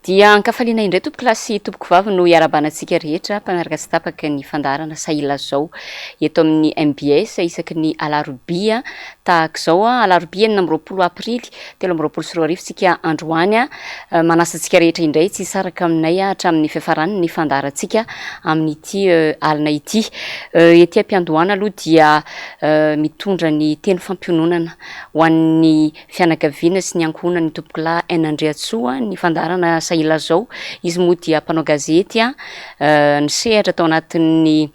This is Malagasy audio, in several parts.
Dia ankafaliana indray tompoko lahy sy tompoko vavy no iarahabana antsika rehetra mpanaraka tsy tapaka ny fandaharana Sahilazao eto amin'ny mbs isaky ny alarobia tahaka izao, alarobia 26 aprily 2023 tsika androany. Manasa antsika rehetra indray tsy hisaraka aminay hatramin'ny fiafarany ny fandaharantsika amin'ity alina ity. Ety am-piandohana aloha dia mitondra ny teny fampiononana ho an'ny fianakaviana sy ny ankohonan'ny Tompokolahy N. Andriantsoa ny fandaharana Sahilazao. Izy moa dia mpanao gazety nisehatra tao anatin'ny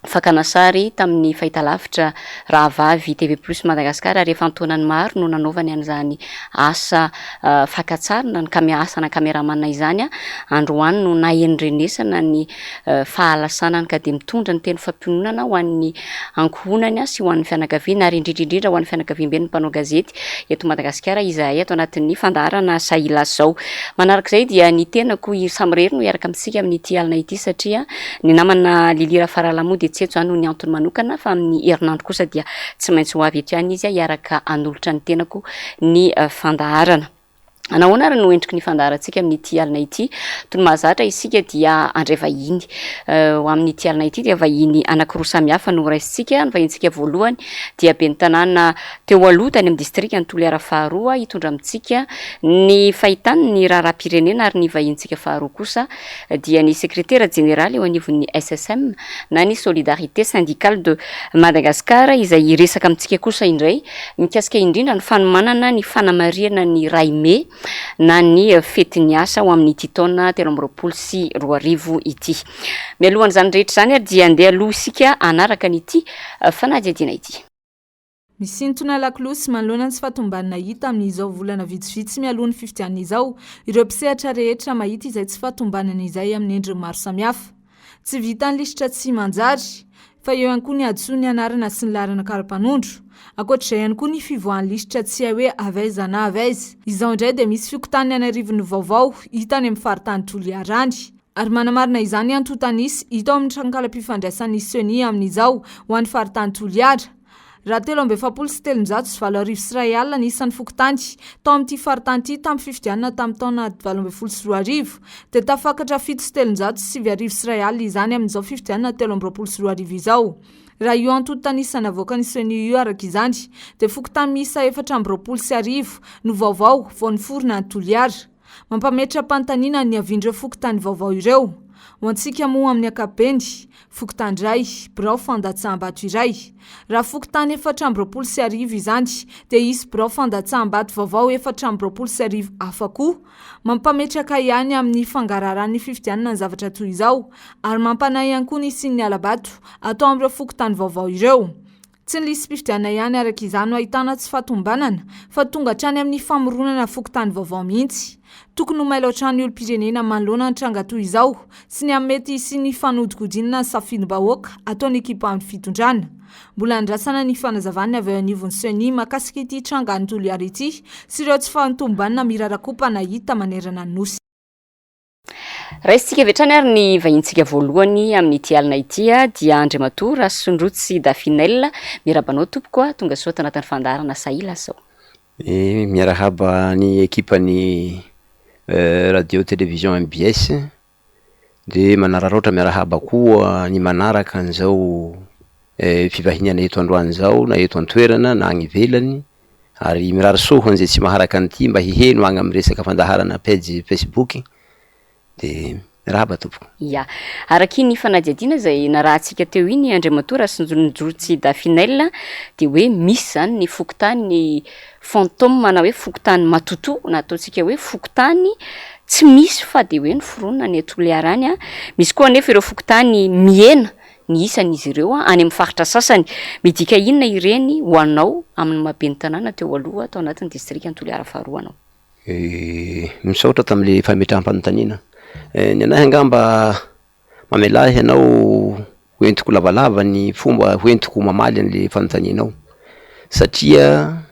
fakana sary tamin'ny fahitalavitra Rahavavy TV Plus Madagascar ary efa an-taonany maro no nanaovany an'izany asa fakan-tsary na ny asana cameraman izany. Androany no nahendrenesana ny fahalasanany ka dia mitondra ny teny fampiononana ho an'ny ankohonany sy ho an'ny fianakaviana ary indrindra indrindra ho an'ny fianakaviamben'ny mpanao gazety eto Madagasikara izahay ato anatin'ny fandaharana Sahilazao. Manarak'izay dia ny tenako samirery no hiaraka amintsika amin'ity alina ity satria ny namana Lily Rafaralahy moa dia tsy eto izany noho ny antony manokana fa amin'ny herinandro kosa dia tsy maintsy ho avy eto ihany izy hiaraka hanolotra ny tenako ny fandaharana. Nahoana ary no endriky ny fandaharantsika amin'ity alina ity? Toy ny mahazatra isika dia handray vahiny. Ho amin'ity alina ity dia vahiny anankiroa samihafa no raisintsika. Ny vahintsika voalohany dia ben'ny tanàna teo aloha tany amin'ny distrikan'i Toliara faharoa hitondra amintsika ny fahitany ny raharaham-pirenena ary ny vahintsika faharoa kosa dia ny sekretera jeneraly eo anivon'ny SSM na ny Solidarité Syndicale de Madagascar izay hiresaka amintsika kosa indray Mikasika indrindra ny fanomanana ny fanamarihana ny iray mey na ny fetin'ny asa ho amin'ity taona 2023 ity. Mialohan'izany rehetra izany ary dia andeha aloha isika hanaraka an'ity fanadihadiana ity. Misintona lakolosy manoloana ny tsy fahatomombanana hita amin'izao volana vitsivitsy mialoha ny fifidianana izao ireo mpisehatra rehetra mahita izay tsy fahatomombanana izay amin'ny endriny maro samihafa. Tsy vitan'ny lisitra tsy manjary, fa eo ihany koa ny hadisoan'ny anarana sy ny laharana kara-panondro. Ankoatra izay ihany koa ny fivoahan'ny lisitra tsy hay hoe avy aiza na avy aiza. Izao indray dia misy fokontany an'arivony vaovao hita any amin'ny faritany Toliara any. Ary manamarina izany antontan'isa hita ao amin'ny tranonkalam-pifandraisan'ny Ceni amin'izao ho an'ny faritany Toliara. Raha 8343 ny isan'ny fokontany tao amin'ity faritany ity tamin'ny fifidianana tamin'ny taona 2018, dia tafakatra 0107 izany amin'izao fifidianana 2023 izao. Raha io antontan'isa navoakan'ny Ceni io araka izany, dia fokontany miisa 1024 no vaovao vao niforona any Toliara. Mampametra-panontaniana ny niavian'ireo fokontany vaovao ireo. Ho antsika moa amin'ny ankapobeny, fokontany iray, birao fandatsaham-bato iray. Raha fokontany 1024 izany dia hisy birao fandatsaham-bato vaovao 1024 hafa koa. Mampametraka ihany amin'ny fangaraharan'ny fifidianana ny zavatra toy izao ary mampanahy ihany koa ny hisian'ny hala-bato atao amin'ireo fokontany vaovao ireo. Tsy ny lisi-pifidianana ihany araka izany no ahitana tsy fahatomombanana fa tonga hatrany amin'ny famoronana fokontany vaovao mihitsy. Tokony ho mailo hatrany ny olom-pirenena manoloana ny tranga toy izao sy ny amin'ny mety hisian'ny fanodinkodinana ny safidim-bahoaka ataon'ny ekipan'ny fitondrana. Mbola andrasana ny fanazavan'ny avy eo anivon'ny Ceni mahakasika ity tranga any Toliara ity sy ireo tsy fahatomombanana mirarakompana hita manerana ny Nosy. Raisintsika avy hatrany ary ny vahintsika voalohany amin'ity alina ity dia Andriamatoa Rasondrotsy Dafinel. Miarahaba anao tompoko a, tonga soa ato anatin'ny fandaharana Sahila Sao. Eh, miarahaba ny ekipan'ny radio télévision mbs, de manararaotra miarahaba koa ny manaraka an'izao fivahiniana eto androany zao na eto an-toerana na agny ivelany, Ary mirary soa ho an'izay tsy maharaka an'ity mba hiheno agny amin'ny resaka fandaharana pejy Facebook de mirahaba tompoko. Ya. Araka iny fanadihadiana izay narahantsika teo iny Andriamatoa Rasinjonjotsy Dafinel dia hoe misy izany ny fokontany fantôme na hoe fokontany matotoa na ataontsika hoe fokontany tsy misy fa dia hoe noforonina any Toliara any. Misy koa anefa ireo fokontany mihena ny isan'izy ireo any amin'ny faritra sasany. Midika inona ireny ho anao amin'ny maha ben'ny tanàna teo aloha tao anatin'ny distrikan'i Toliara faharoa anao? Misaotra tamin'ilay fametraham-panontaniana. Ny anahy angamba mamelà ianao ho entiko lavalava ny fomba ho entiko mamaly an'ilay fanontanianao satria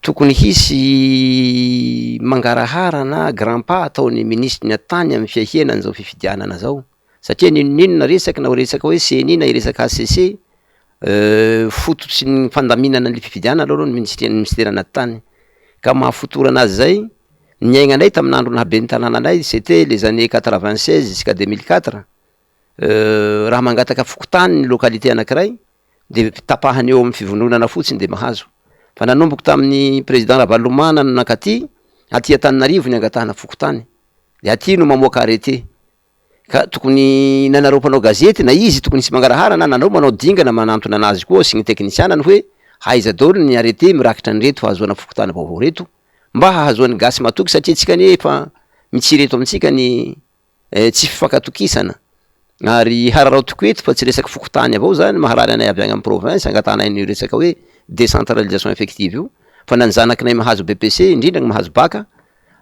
tokony hisy mangarahara na grand pas ataon'ny minisitry ny tany amin'ny fiahiana an'izao fifidianana zao. Satria n'inon'inona resaka na ho resaka hoe ceni na hiresaka HCC, fototry ny fandaminana ny fifidianana aloha ny minisiteran'ny anaty tany, ka maha fotorana azy zay, Niaignanay tamin'andro naha ben'ny tanàna anay, c'était les années 96 jusqu'à 2004, raha mangataka fokontany ny localité anakiray de tapahany eo amin'ny fivondronana fotsiny de mahazo. Fa nanomboka tamin'ny président Ravalomanana no nankaty, aty Antananarivo ny angatahana fokontany, de aty no mamoaka arrêté. Ka tokony na nareo mpanao gazety na izy tokony hisy mangarahara na nareo manao dingana manantona anazy koa sy ny teknisianany hoe aiza daholo ny arrêté mirakitra an'ireto fahazoana fokontany vaovao reto mba hahazoan'ny gasy matoky satria tsika anie efa mitsiry eto amintsika ny tsy fifankatokisana ary hararaotiko eto fa tsy resaky fokontany avao zany maharary anay avy agny amin'ny province angatahanay an'io resaka hoe décentralisation effective io fa na ny zanakinay mahazo BEPC indrindra ny mahazo bac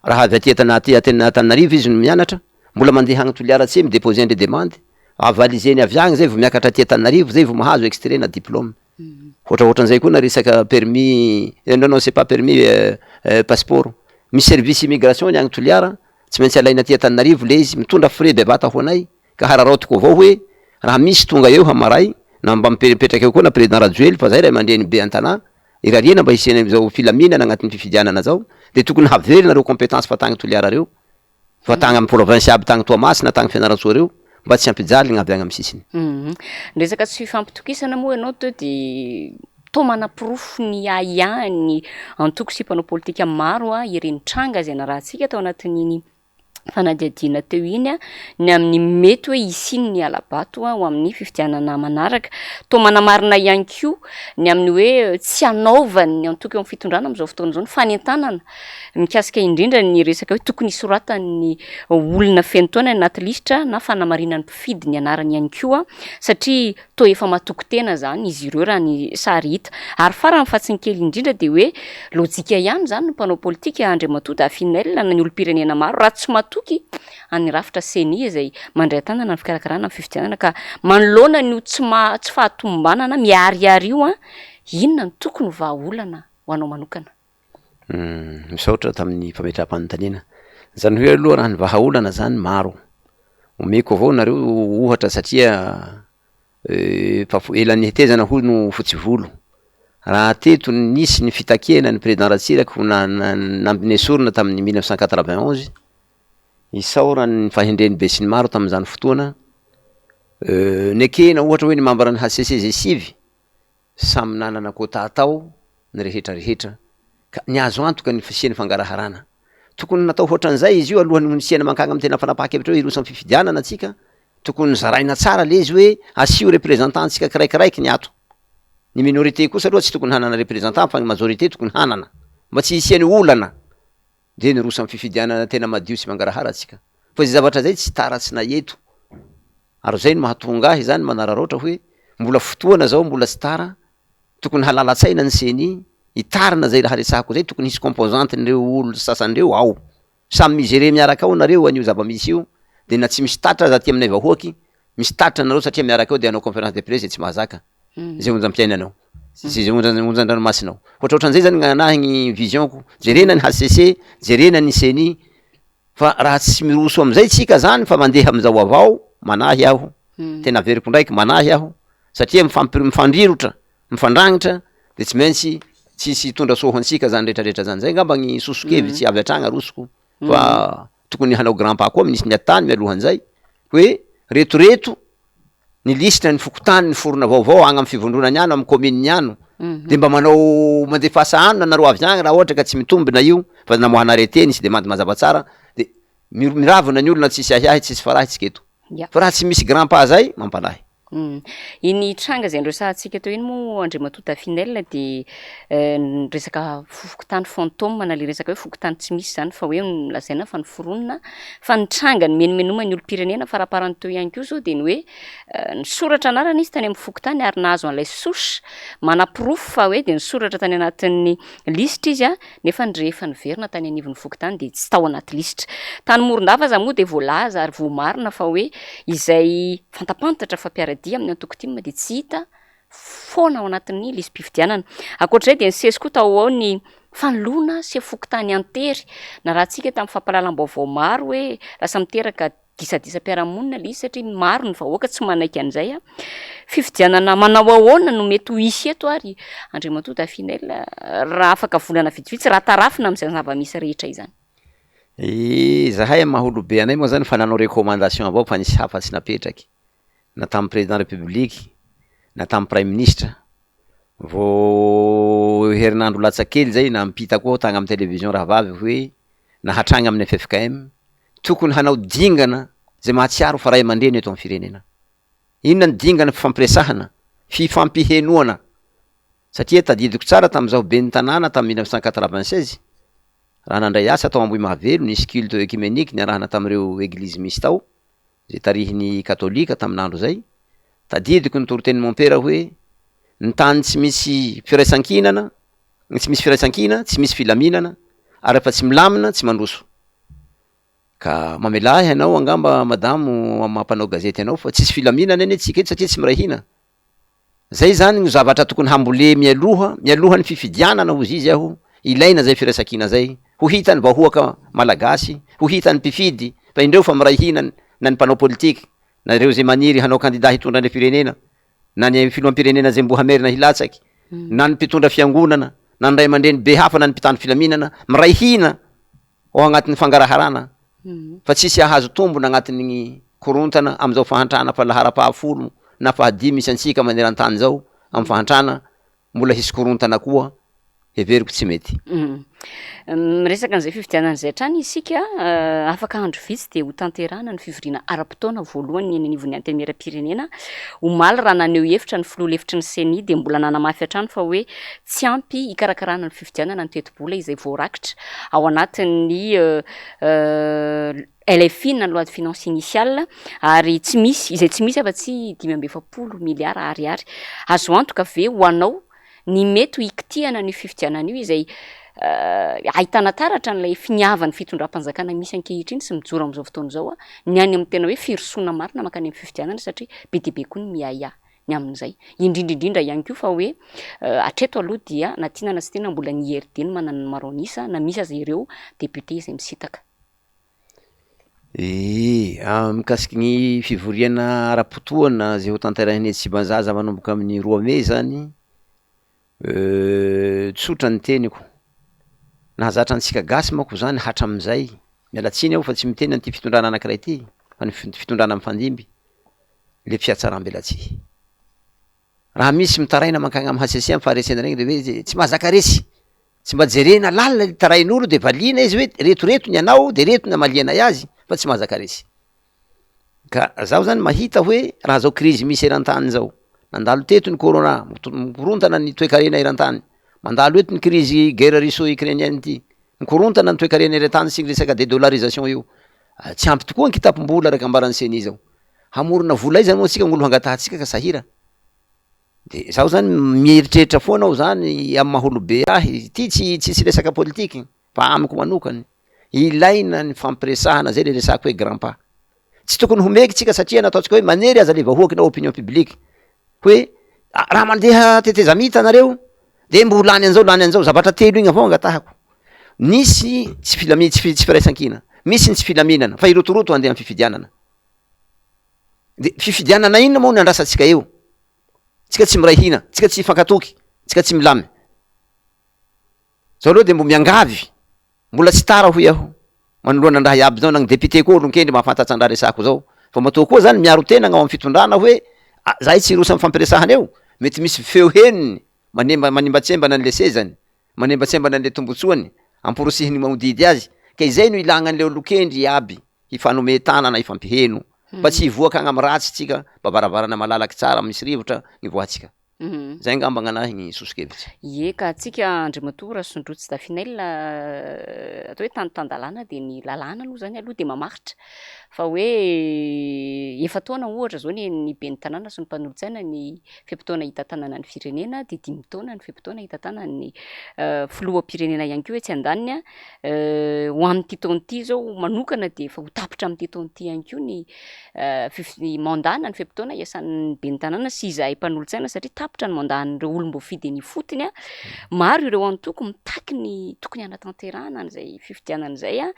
raha avy aty Antana- aty Antananarivo izy no mianatra mbola mandeha agny Toliara tse mi-déposer an'le demande, avaliseny avy agny zay vao miakatra aty Antananarivo zay vao mahazo extrait na diplôme. Ohatraohatran'izay koa na resaka permis, non non c'est pas permis passeport, misy service immigration ny agny Toliara, tsy maintsy alaina aty Antananarivo le izy, mitondra frais bevata ho anay, ka hararaotiko avao hoe raha misy tonga eo hamaray na mba mipetrapetraka eo koa na président Rajoely fa zay ray aman-dreny be an-tanà, irariana mba hisian'izao filaminana agnatin'ny fifidianana zao, de tokony haverina reo compétence fa tagny Toliara reo. Fa tagny amin'ny province aby tagny Toamasina, tagny Fianarantsoa reo mba tsy hampijaly gny avy agny amin'ny sisiny. Ny resaka tsy fifampitokisana moa ianao teo dia toa manaporofo ny ahiahin'ny antoko sy mpanao politika maro ireny tranga izay narahantsika tao anatin'iny fanadihadiana teo iny ny amin'ny mety hoe hisian'ny hala-bato ho amin'ny fifidianana manaraka. Toa manamarina ihany koa ny amin'ny hoe tsy hanaovan'ny antoko eo amin'ny fitondrana amin'izao fotoana izao ny fanentanana Mikasika indrindra ny resaka hoe tokony hisoratan'ny olona feno taona anaty lisitra na fanamarinan'ny mpifidy ny anarany ihany koa satria toa efa matoky tena izany izy ireo raha ny sary hita. Ary farany fa tsy ny kely indrindra dia hoe lojika ihany izany ny mpanao politika Andriamatoa Dafinel na ny olom-pirenena maro raha tsy matoky an'ny rafitra Ceni izay mandray an-tanana ny fikarakarana ny fifidianana ka manoloana an'io tsy maha tsy fahatomombanana miharihary io inona no tokony ho vahaolana ho anao manokana? Misaotra tamin'ny fametraham-panontaniana. Zany hoe aloha raha ny vahaolana zany maro, omeko avao nareo ohatra satria efa ela nihetezana hono fotsy volo, raha teto nisy ny fitakiana ny président Ratsiraka ho na- na- nesorina tamin'ny mille neuf cent quatre-vingt onze, isaorany ny fahendren'ny besinimaro tamin'izany fotoana, nekena ohatra hoe ny membre ny HCC zay sivy, Samy nanana quota tao ny rehetra rehetra ka ny azo antoka ny fisian'ny fangaraharana. Tokony natao hoatran'izay izy io alohan'ny ho nisiana mankagny amin'ny tena fanapahan-kevitra hoe hiroso amin'ny fifidianana antsika, tokony nozaraina tsara le izy hoe asio représentant antsika kiraikiraiky ny ato. Ny minorité kosa aloha tsy tokony hanana représentant fa ny majorité tokony hanana mba tsy hisian'ny olana. Dia niroso amin'ny fifidianana tena madio sy mangarahara antsika. Fa izay zavatra izay tsy taratsina eto. Ary izay no mahatonga ahy izany manararaotra hoe mbola fotoana izao mbola tsy tara, tokony halala-tsaina ny ceni, hitarina izay raha resahako izay, tokony hisy composante-n'ireo olona sasany ireo ao. Samy mi-gerer miaraka ao nareo an'io zava-misy io, dia na tsy misy tatra aza aty aminay vahoaky, misy tatra nareo satria miaraka eo dia hanao conférence de presse izay tsy mahazaka izay onjam-piainana ao, sy izay onjan-dranomasina ao. Ohatrohatran'izay zany gn'anahy ny vision-ko, jerena ny HCC, jerena ny ceni, Fa raha tsy miroso amizay tsika zany fa mandeha amizao avao, manahy aho, tena averiko ndraiky manahy aho, satria mifampi- mifandrirotra, mifandrangitra de tsy maintsy tsisy hitondra soa ho antsika zany retraretra zany, zay ngamba gny sosokevitsy avy hatragny arosoko fa tokony hanao grand pas koa minisitry ny atitany mialohan'izay hoe retoreto ny lisitra ny fokontany niforona vaovao agny amy fivondronany agny amy commune agny de mba manao mandefasa anona nareo avy agny raha ohatra ka tsy mitombina io fa namoahana arrêté nisy demande mazava tsara de mi- miravona ny olona tsisy ahiahy tsisy farahy tsika eto fa raha tsy misy grand pas zay mampanahy. Iny tranga izay niresahantsika teo iny moa Andriamatoa Dafinel dia ny resaka fokontany fantôme na ilay resaka hoe fokontany tsy misy izany fa hoe nolazaina fa noforonina fa ny tranga nimenomenoman'ny olom-pirenena faraparany teo ihany koa izao dia ny hoe nisoratra anarana izy tany amin'ny fokontany ary nahazo an'ilay souche manaporofo fa hoe dia nisoratra tany anatin'ny lisitra izy nefa ny rehefa niverina tany anivon'ny fokontany dia tsy tao anaty lisitra. Tany Morondava aza moa dia voalaza ary voamarina fa hoe izay fantapantatra fa mpiara-dia amin'ny antoko tim dia tsy hita foana ao anatin'ny lisi-pifidianana. Ankoatra izay dia nisesy koa tao ho ao ny fanoloana sefo fokontany an-tery. Narahantsika tamin'ny fampahalalam-baovao maro hoe lasa miteraka disadisam-piarahamonina ilay izy satria maro ny vahoaka tsy manaiky an'izay. Fifidianana manao ahoana no mety ho hisy eto ary Andriamatoa Dafinel raha afaka volana vitsivitsy raha tarafina amin'izany zava-misy rehetra izany? Zahay am maha olobe anay moa zany fa nanao recommandation avao fa nisy hafa tsy napetraky, na tam président république na tam praiminisitra, vao herinandro latsaky kely zay nampita koa tagny amy télévision rahavavy hoe na hatragny amin'ny ffkm, tokony hanao dingana zay mahatsiaro fa raiamandreny eto am firenena, inona ny dingana fifampiresahana, fifampihenoana satria tadidiko tsara tam'zaho ben'ny tanàna tam mille neuf cent quatre-vingt seize, raha nandray asa tao Ambohimahavelo nisy culte œcuménique niarahana tamireo eglizy misy tao, zay tarihin'ny katôlika tamin'andro zay, tadidiko ny toritenin'ny mompera hoe ny tany tsy misy firaisankinana, tsy misy firaisankina tsy misy filaminana, ary refa tsy milamina tsy mandroso, ka mamelà ahy ianao angamba madamo amy maha mpanao gazety anao fa tsisy filaminana anie tsika eto satria tsy miray hina. Zay zany no zavatra tokony hambole mialoha, mialohan'ny fifidianana hozy izy aho, ilaina zay firaisankina zay, ho hitan'ny vahoaka malagasy, ho hitan'ny mpifidy fa indreo fa miray hina na ny mpanao politiky, na ireo zay maniry hanao kandida hitondra ny firenena, na ny filoham-pirenena zay mbo hamerina hilatsaky, na ny mpitondra fiangonana, na ny ray aman-dreny be hafa na ny mpitandro filaminana, miray hina ao agnatin'ny fangaraharana fa tsisy ahazo tombony agnatin'ny korontana am'zao fahantrana fa laharam-pahafolo na fahadimy misy antsika maneran-tany zao amy fahantrana mbola hisy korontana koa heveriko tsy mety. Miresaka an'izay fifidianana izay hatrany isika, afaka andro vitsy dia hotanterahana ny fivoriana ara-potoana voalohany eny anivon'ny Antenimierampirenena. Omaly raha naneho hevitra ny filoha lefitry ny Ceni dia mbola nanamafy hatrany fa hoe tsy ampy hikarakarana ny fifidianana ny tetibola izay voarakitra ao anatin'ny LFI na loi de finance initiale ary tsy misy izay tsy misy afa-tsy 45 miliara ariary. Azo antoka ve ho anao ny mety ho hikitihana an'io fifidianana io izay ahitana taratra an'ilay finiavan'ny fitondram-panjakana misy ankehitriny sy mijoro amin'izao fotoana izao ny any amin'ny tena hoe firosoana marina mankany amin'ny fifidianana satria be dia be koa ny miahiahy ny amin'izay. Indrindra indrindra ihany koa fa hoe hatreto aloha dia na tiana na tsy tiana mbola ny IRD no manana ny maro an'isa na misy aza ireo député izay misintaka. Ee, mikasiky ny fivoriana ara-potoana zay ho tanterahin'ny etsy Tsimbazaza manomboka amin'ny roa mey zany, tsotra ny teniko, nahazatra antsika gasy manko zany hatram'zay, miala tsiny aho fa tsy miteny an'ity fitondrana anakiray ty fa ny fitondrana mifandimby, le fihatsaram-belatsihy. Raha misy mitaraina mankagny am HCC am faharesena regny de hoe tsy mahazaka resy, tsy mba jerena lalina le tarain'olo de valiana izy hoe retoreto ny anao de reto ny amalianay azy fa tsy mahazaka resy. Ka zaho zany mahita hoe raha zao krizy misy eran-tany zao, nandalo teto ny corona, mikorontana ny toekarena eran-tany, mandalo eto ny krizy guerre russo-ukrainienne ty, mikorontana ny toekarena eran-tany sy ny resaka dedollarisation io, tsy ampy tokoa ny kitapom-bola araka ambaran'ny CENI zao. Hamorona vola aiza moa tsika gn'olo hangatahantsika ka sahira? De zaho zany mieritreritra foana aho zany amy maha olobe ahy, ty tsy tsisy resaka politiky fa amiko manokany, ilaina ny fampiresahana zay le resahako hoe grand pas, tsy tokony ho meky tsika satria nataontsika hoe manery aza le vahoaky na opinion publique hoe raha mandeha tetezamita nareo de mbo ho lany an'zao lany an'zao, zavatra telo igny avao angatahako, nisy tsy filami- tsy fi- tsy firaisankina, misy ny tsy filaminana fa hirotoroto andeha amy fifidianana. De fifidianana inona moa no andrasantsika eo? Tsika tsy miray hina, tsika tsy hifankatoky, tsika tsy milamy. Zao aloha de mbo miangavy, mbola tsy tara hoy aho, manoloana ny raha iaby zao, na ny député koa olon-kendry mahafantatsa ny raha resahako zao, fa matoa koa zany miaro tena gn'ao amy fitondrana hoe ah zahay tsy hiroso amy fampiresahana eo, mety misy feo henony manemba manimbatsembana an'le sezany, manembatsembana an'le tombotsoany, amporosihiny magnodidy azy, ka izay no ilagna an'le olon-kendry iaby. hifanome tanana hifampiheno mba tsy hivoaka agny amy ratsy tsika mba varavarana malalaky tsara misy rivotra ny voantsika zay ngamba gnanahy ny sosokevitsy. Ie ka antsika Andriamatoa Rasondrotsy Dafinel atao hoe tany tan-dalàna dia ny lalàna aloha zany aloha dia mamaritra fa hoe efa-taona ohatra zao ny ny ben'ny tanàna sy ny mpanolotsaina ny fe-potoana hitantanana ny firenena dia dimy taona ny fe-potoana hitantanana ny filoham-pirenena ihany koa etsy andaniny. Ho amin'ity taona ity izao manokana dia efa ho tapitra amin'ity taona ity ihany koa ny fif- ny mandat na ny fe-potoana iasan'ny ben'ny tanàna sy izahay mpanolotsaina satria tapitra ny mandat an'ireo olom-boafidy eny ifotony a. Maro ireo antoko mitaky ny tokony hanatanterahana an'izay fifidianana izay a.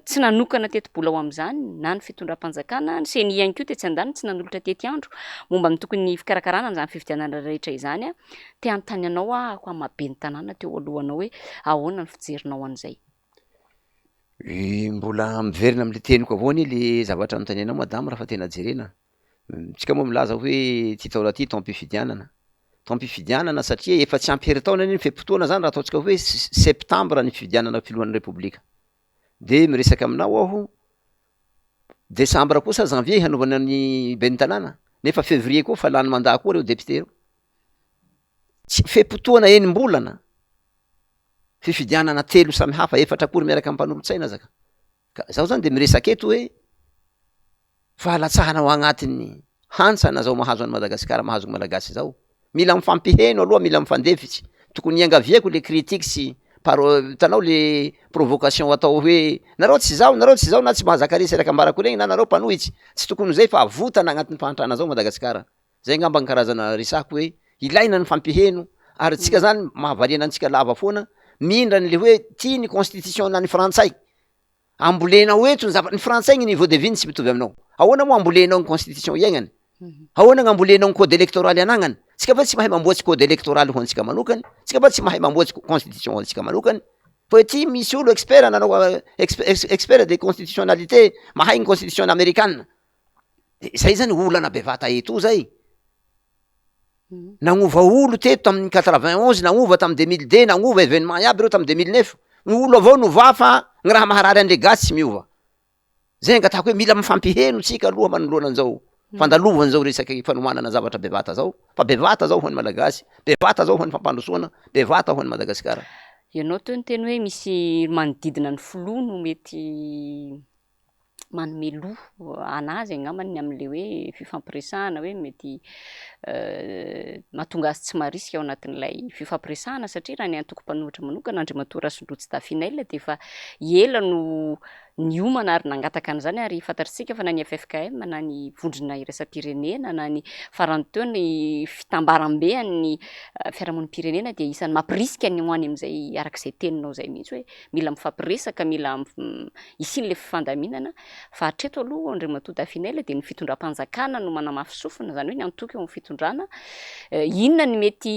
Tsy nanokana tetibola ho amin'izany na ny fitondram-panjakana, ny ceni ihany koa tetsy andaniny tsy nanolotra tetiandro momba ny tokony fikarakarana an'izany fifidianana rehetra izany a. Te hanontany anao aho amin'ny maha ben'ny tanàna teo alohanao hoe ahoana ny fijerinao an'izay? Mbola miverina am'le teniko avao anie le zavatra anontanianao madama raha fa tena jerena, tsika moa milaza hoe ty taona ty taom-pifidianana, taom-pifidianana satria efa tsy ampy herintaona anie ny fe-potoana zany raha ataontsika hoe septembre ny fifidianana filohan'ny repoblika, de miresaka aminao aho décembre koa sa janvier hanaovana ny ben'ny tanàna nefa février koa fa lany mandat koa reo député reo, tsy fe-potoana enim-bolana, fifidianana telo samy hafa efatra akory miaraka am mpanolotsaina aza ka, ka zaho zany de miresaka eto hoe fahalatsahana ao agnatin'ny hantsana zao mahazo an'i Madagasikara mahazo ny Malagasy zao, mila mifampiheno aloha mila mifandefitsy, tokony iangaviako le critique sy par hitanao le provocation atao hoe nareo tsy zao nareo tsy zao na tsy mahazaka resy raka ambarako regny na nareo mpanohitsy, tsy tokony ho zay fa avotana agnatin'ny fahantrana zao Madagasikara. Zay angamba ny karazana resako hoe ilaina ny fampiheno ary tsika zany mahavariana antsika lava foana mindra an'le hoe ty ny constitution na ny frantsay ambolenao eto ny zava- ny frantsay ny niveau de vie-ny tsy mitovy aminao, ahoana moa ambolenao ny constitution iainany, ahoana gn'ambolenao ny code electoral anagnany, tsika va tsy mahay mamboatsy code electoral ho antsika manokany, tsika va tsy mahay mamboatsy constitution ho antsika manokany, fa ty misy olo expert nanao expe- expert de constitutionnalité mahay ny constitution amerikana. De zay zany olana bevata eto zay, nagnova olo teto tamin'ny quatre-vingt onze, nagnova tamy deux mille deux, nagnova evenement iaby reo tamy deux mille neuf, ny olo avao novà fa ny raha maharary anle gasy tsy miova, zay angatahako hoe mila mifampiheno tsika aloha manoloana an'zao fandalovany zao resaky fanomanana zavatra bevata zao, fa bevata zao ho an'ny malagasy, bevata zao ho an'ny fampandrosoana, bevata ho an'i Madagasikara. Ianao teo niteny hoe misy manodidina ny filoha no mety manome loha an'azy angambany ny amin'ilay hoe fifampiresahana hoe mety mahatonga azy tsy marisika ao anatin'ilay fifampiresahana satria raha ny antoko mpanohitra manokana Andriamatoa Rasolotsy Dafinel dia efa ela no niomana ary nangataka an'izany ary fantatritsika fa na ny ffkm na ny vondrona iraisam-pirenena na ny farany teo ny fitambarambe an'ny fiarahamonim-pirenena dia isan'ny mampirisika ny ho any amin'izay araka izay teninao izay mihitsy hoe mila mifampiresaka mila hisian'ilay fifandaminana fa hatreto aloha Andriamatoa Dafinel dia ny fitondram-panjakana no manamafy sofina, izany hoe ny antoko eo amin'ny fitondrana. Inona ny mety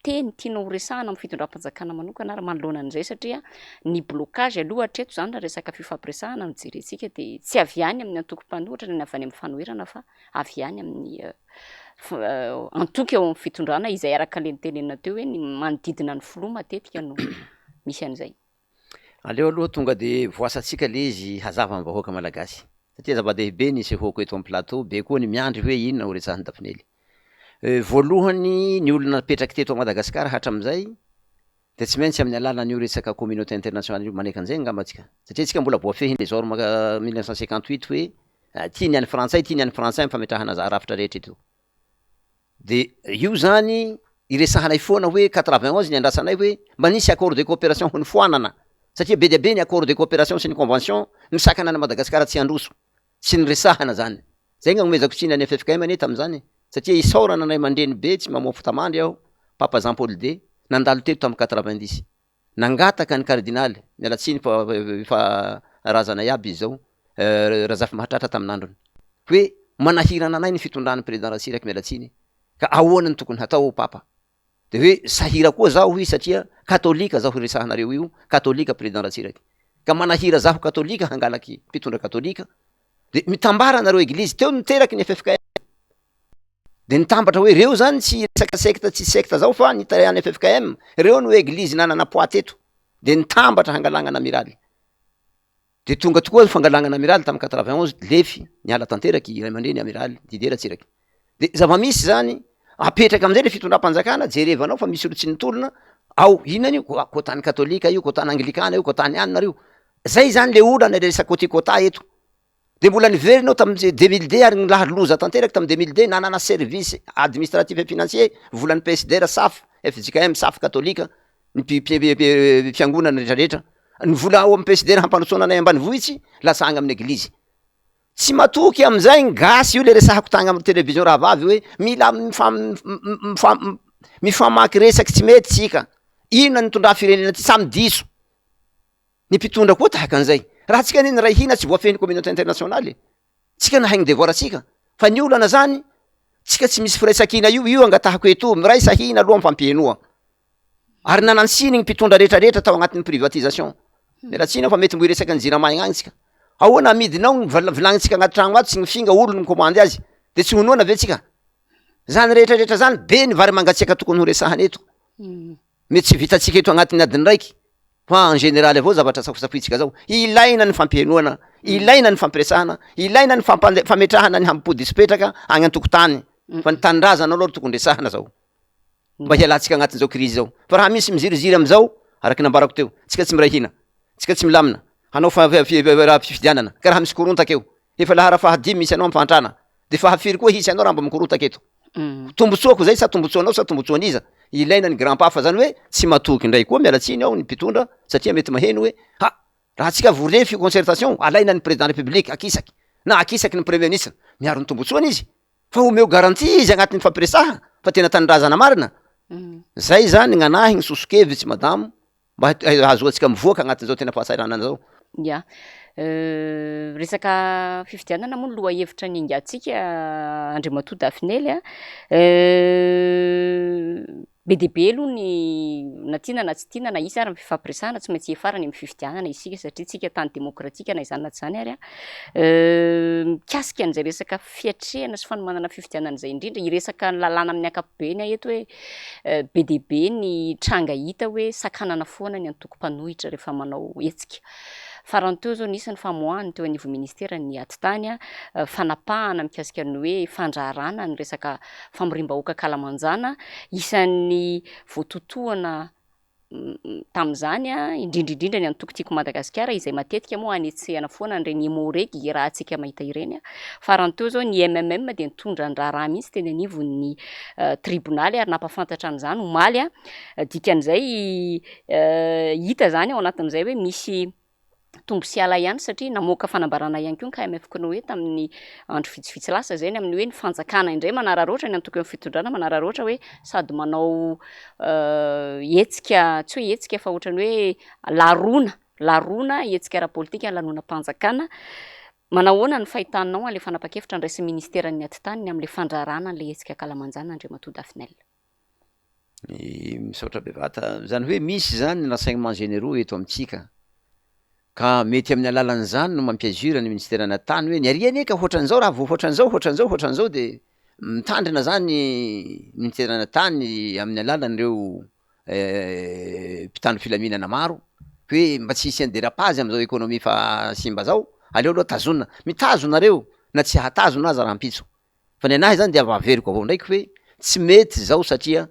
teny tianao ho resahana amin'ny fitondram-panjakana manokana ary manoloana an'izay satria ny blocage aloha hatreto izany raha resaka fifampiresahana no jerentsika dia tsy avy any amin'ny antoko mpanohitra na avy any amin'ny fanoherana fa avy any amin'ny antoko eo amin'ny fitondrana izay araka ilay notenenina teo hoe ny manodidina ny filoha matetika no misy an'izay. Aleo aloha tonga de voasantsika le izy hazava am vahoaka malagasy satria zava-dehibe ny isehoako eto am plateau, be koa ny miandry hoe inona ho resahan'i Dafinely. Voalohany ny olona napetraky teto Madagasikara hatramizay de tsy maintsy amin'ny alalan'io resaka communauté internationale io manaiky an'izay angamba tsika satria tsika mbola voafehin'ny les ormes 1958 hoe ty ny an'ny frantsay ty ny an'ny frantsay am fametrahana za rafitra rehetra eto. De io zany iresahanay foana hoe 91 niandrasanay hoe mba nisy accord de coopération ho nofoanana satria be dia be ny accord de coopération sy ny convention misakana an'i Madagasikara tsy handroso, tsy niresahana zany. Zay gn'agnomezako tsiny an'i ffkm anie tam'zany satria isaorana ny ray aman-dreny be tsy mamoa fotamandry aho, Papa Jean Paul ii nandalo teto tam 90. Nangataka ny kardinaly, miala tsiny fa efa razana iaby izy zao, Razafimahatratra tamin'androny, hoe manahirana anay ny fitondran'ny président Ratsiraka miala tsiny, ka ahoana no tokony hatao Papa? De hoe sahira koa zaho hoy satria katolika zaho resahanareo io, katolika président Ratsiraka, ka manahira zaho katolika hangalaky mpitondra katolika, de mitambara nareo eglizy, teo niteraky ny ffkm. De nitambatra hoe reo zany tsy resaka secte tsy secte zao fa ny tarihan'ny ffkm reo no eglizy nanana poids teto de nitambatra hangalagna an'amiraly de tonga tokoa ny fangalagna an'amiraly tamin'ny 91 lefy niala tanteraky i ray aman-dreny amiraly Didier Ratsiraka de zava-misy zany apetraka amizay le fitondram-panjakana jerevanao fa misy olo tsy nitolona ao inona io quota-n'ny katolika io quota-n'ny anglikana io quota-n'ny anona reo zay zany le olana le resaka quoti quota eto De mbola niverina aho tamin'ny 2002 ary ny lahary loza tanteraka tamin'ny 2002 nanana service administratif et financier volan'ny PSDR saf fjkm saf katolika ny fiangonana rehetra rehetra ny vola ao amin'ny PSDR hampandrosoana anay ambanivohitsy lasa agny amin'ny eglizy tsy matoky amizay ny gasy io le resahako tagny amin'ny télévision rahavavy hoe mila mifam- mifamaky resaky tsy mety tsika inona nitondra firenena ty samy diso Ny mpitondra koa tahaka an'izay. Raha tsika anie niray hina tsy voafehin'ny communauté internationale e. Tsika nahay ny devoir tsika. Fa ny olana zany, tsika tsy misy firaisankina io, io angatahako eto, miraisa hina aloha mifampihenoa. Ary nanan-tsiny ny mpitondra rehetra rehetra tao agnatin'ny privatisation. Miala tsiny aho fa mety mbo hiresaka ny jirama igny agny tsika. Ahoana amidinao ny vilagnintsika agnaty tragno ato sy ny finga olo no mikomandy azy de tsy ho noana ve tsika? Zany rehetra rehetra zany be ny vary mangatsiaka tokony ho resahana eto. Mety tsy vitantsika eto agnatin'ny adiny raiky fa en général avao zavatra safosafointsika zao. Ilaina ny fampihenoana, ilaina ny fampiresahana, ilaina ny fampande- fametrahana ny hambom-po diso petraka agny an-tokotany fa ny tanindrazana aloha ro tokony resahana zao. Mba hialantsika agnatin'izao krizy zao. Fa raha misy miziriziry am'zao, araky nambarako teo, tsika tsy miray hina, tsika tsy milamina, hanao raha fifidianana, ka raha misy korontaka eo, efa lahara fahadimy misy anao am fahantrana, de fahafiry koa hisy anao raha mba mikorontaka eto? Tombotsoako zay sa tombotsoanao sa tombotsoan'iza? Ilaina ny grand pas fa zany hoe tsy matoky indray koa miala tsiny aho ny mpitondra satria mety maheno hoe ha! Raha tsika vory concertation, alaina ny président république akisaky, na akisaky ny premier ministre, miaro ny tombotsoany izy. Fa omeo garantie izy agnatin'ny fampiresaha fa tena tanindrazana marina. Zay zany gn'anahy gny soso-kevitsy madamo mba hahazoantsika mivoaka agnatin'izao tena fahasahiranana zao. Ya. Resaka fifidianana moa no lohahevitra niaingantsika Andriamatoa Daphinel a. Be dia be aloha ny na tiana na tsy tiana na hisy ary ny fifampiresahana, tsy maintsy hiafarany amin'ny fifidianana isika satria tsika tany demokratika na izany na tsy izany ary an. Mikasika an'izay resaka fiatrehana sy fanomanana fifidianana izay indrindra, hiresaka ny lalàna amin'ny ankapobeny aho eto hoe be dia be ny tranga hita hoe sakanana foana ny antoko mpanohitra rehefa manao hetsika. Farany teo izao nisy ny famoahana teo anivon'ny ministeran'ny atitany fanapahana mikasika ny hoe fandraharana ny resaka famoriam-bahoaka ankalamanjana, isan'ny voatotohana tamin'izany indrindra indrindra ny antoko Tiako Madagasikara izay matetika moa hanetsehana foana an'ireny Emmo-Reg iarahantsika mahita ireny. Farany teo izao ny MMM dia nitondra ny raharaha mihitsy teny anivon'ny tribonaly ary nampahafantatra an'izany omaly. Dikan'izay hita izany ao anatin'izay hoe misy tombo sy ala ihany satria namoaka fanambarana ihany koa ny KMF Cnoe tamin'ny andro vitsivitsy lasa izay ny amin'ny hoe ny fanjakana indray manararaotra ny antoko eo amin'ny fitondrana manararaotra hoe sady manao hetsika tsy hoe hetsika fa ohatran'ny hoe larona larona hetsika ara-politika lanonam-panjakana. Manahoana ny fahitanao an'ilay fanapahan-kevitra ndraisin'ny ministeran'ny atitany ny amin'ilay fandrarana an'ilay hetsika ankalamanjana Andriamatoa Daphinel? Misaotra bevata. Zany hoe misy zany ny renseignements généraux eto amintsika ka mety amin'ny alalan'izany no mampi-agir ny ministeran'ny tany hoe ny ary anie ka hoatran'izao raha vao hoatran'izao hoatran'izao hoatran'izao de mitandrina zany ny ministeran'ny tany amin'ny alalan'ireo mpitandro filaminana maro hoe mba tsy hisian'ny dérapage am'zao économie fa simba zao, aleo aloha tazonina, mitazona reo na tsy hahatazona aza rahampitso. Fa ny anahy zany dia averiko avao ndraiky hoe tsy mety zao satria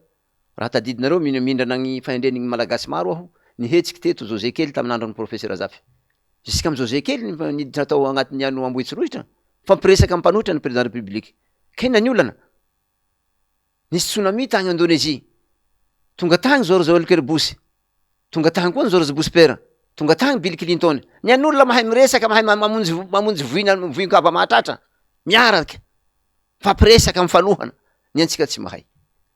raha tadidinareo mino mindrana ny fahendren'ny malagasy maro aho nihetsiky teto José kely tamin'ny andron'ny professeur Zafy jusqu'à am José kely niditra tao agnatin'ny ano Ambohitsorohitra fampiresaka am mpanohitra ny président république ka inona ny olana nisy tsunami tagny Indonésie tonga tagny George Walker Bush Tonga tany koa ny George Bush père, tonga tany Bill Clinton. Ny an'olona mahay miresaka, mahay mamonjy mamonjy voina voin-kava mahatratra, miaraka, mifampiresaka, mifanohana. Ny antsika tsy mahay.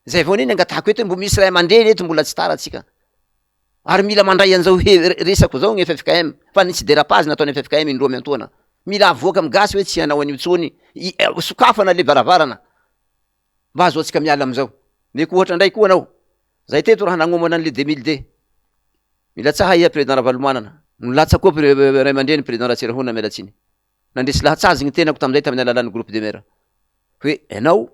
Zay vao anie ny angatahako eto hoe mbo misy ray aman-dreny eto mbola tsy tara tsika. Ary mila mandray an'izao he- resako zao ny ffkm, fa nisy dérapage nataon'ny ffkm indroa miantoana. Mila avoaka amin'ny gasy hoe tsy hanao an'io intsony, sokafana le varavarana. Mba ahazoantsika miala amin'izao. Omeko ohatra indray koa anao. Zay teto raha nagnomana an'le 2002. Milatsaha iha président Ravalomanana. Nilatsa koa ray aman-dreny président Ratsirahonana miala tsiny. Nandresy lahatsa azy ny tenako tamin'izay tamin'ny alalan'ny groupe de maire. Hoe ianao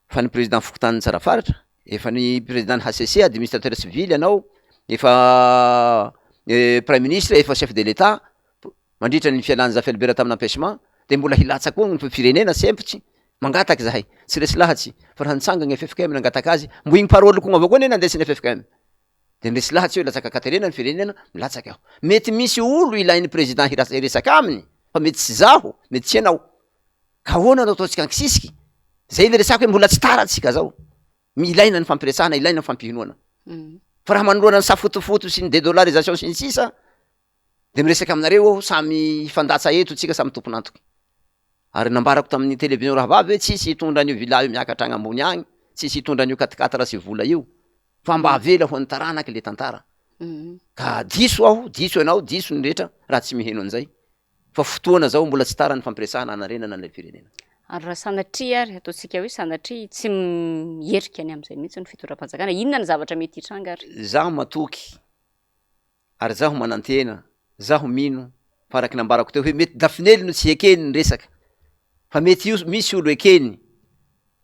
fa ny président fokontanin'i Tsarafaritra, efa ny président ny HCC, administrateur civil ianao, efa prime ministre, efa chef de l'Etat, Mandritra ny fialan'i Zafy Albert tamin'ny empêchement dia mbola hilatsa koa ny firenena sempotsy mangataka izahay, tsy resy lahatsy fa raha nitsanga ny ffkm nangataka azy, mbo igny parole ko avao koa anie nandesin'ny ffkm dia ny resy lahatsy hoe latsaka an-katerena ny firenena, milatsaka aho. Mety misy olo ilain'ny président hiresaka aminy fa mety tsy zaho, mety tsy ianao. Ka ahoana no ataontsika ankisisiky? Zay le resako hoe mbola tsy tara tsika zao. Ilaina ny fampiresahana, ilaina ny fampihinoana. Fa raha manoloana ny safotofoto sy ny dédollarisation sy ny sisa, De miresaka aminareo aho samy hifandatsa eto tsika samy tompon'antoka. Ary nambarako tamin'ny télévision rahavavy hoe tsisy hitondra an'io villa io miakatra agny ambony agny, tsisy hitondra an'io quatre quatre sy vola io, fa mba avela ho an'ny taranaky le tantara. Ka diso aho, diso ianao, diso ny rehetra raha tsy miheno an'izay. Fa fotoana zao mbola tsy tara ny fampiresahana hanarenana an'ilay firenena. Ary raha sanatria ary, ataontsika hoe sanatria tsy miherika ny amin'izay mihitsy ny fitondram-panjakana, inona ny zavatra mety hitranga ary? Za matoky. Ary zaho manantena, zaho mino fa araky nambarako teo hoe mety Dafinely no tsy ekeny ny resaka fa mety io misy olo ekeny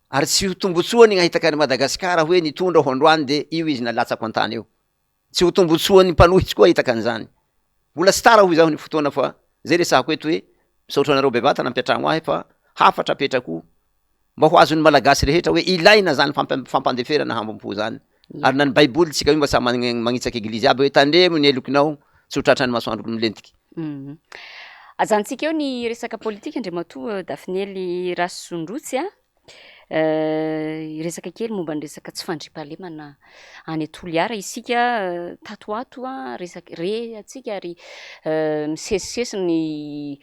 ary tsy ho tombotsoany gn'ahitaka an'i Madagasikara hoe nitondra aho androany de io izy nalatsako antany eo. Tsy ho tombotsoan'ny mpanohitsy koa ahitaka an'izany. Mbola tsy tara hoy zaho ny fotoana fa zay resahako eto hoe misaotra anareo bevata nampiatragno ahy fa hafatra apetrako Mba ho azon'ny Malagasy rehetra hoe ilaina zany fampandeferana hambom-po zany. Ary na ny baiboly tsika io mba samy magnitsaka eglizy aby hoe tandremo ny helokinao tsy ho tratran'ny masoandro milentiky. Ajanontsika eo ny resaka politika Andriamatoa Daphinel Rasondrotsy a. Hiresaka kely momba ny resaka tsy fandriampahalemana any Toliara isika tato ho ato a, resaka re antsika ary misesisesy ny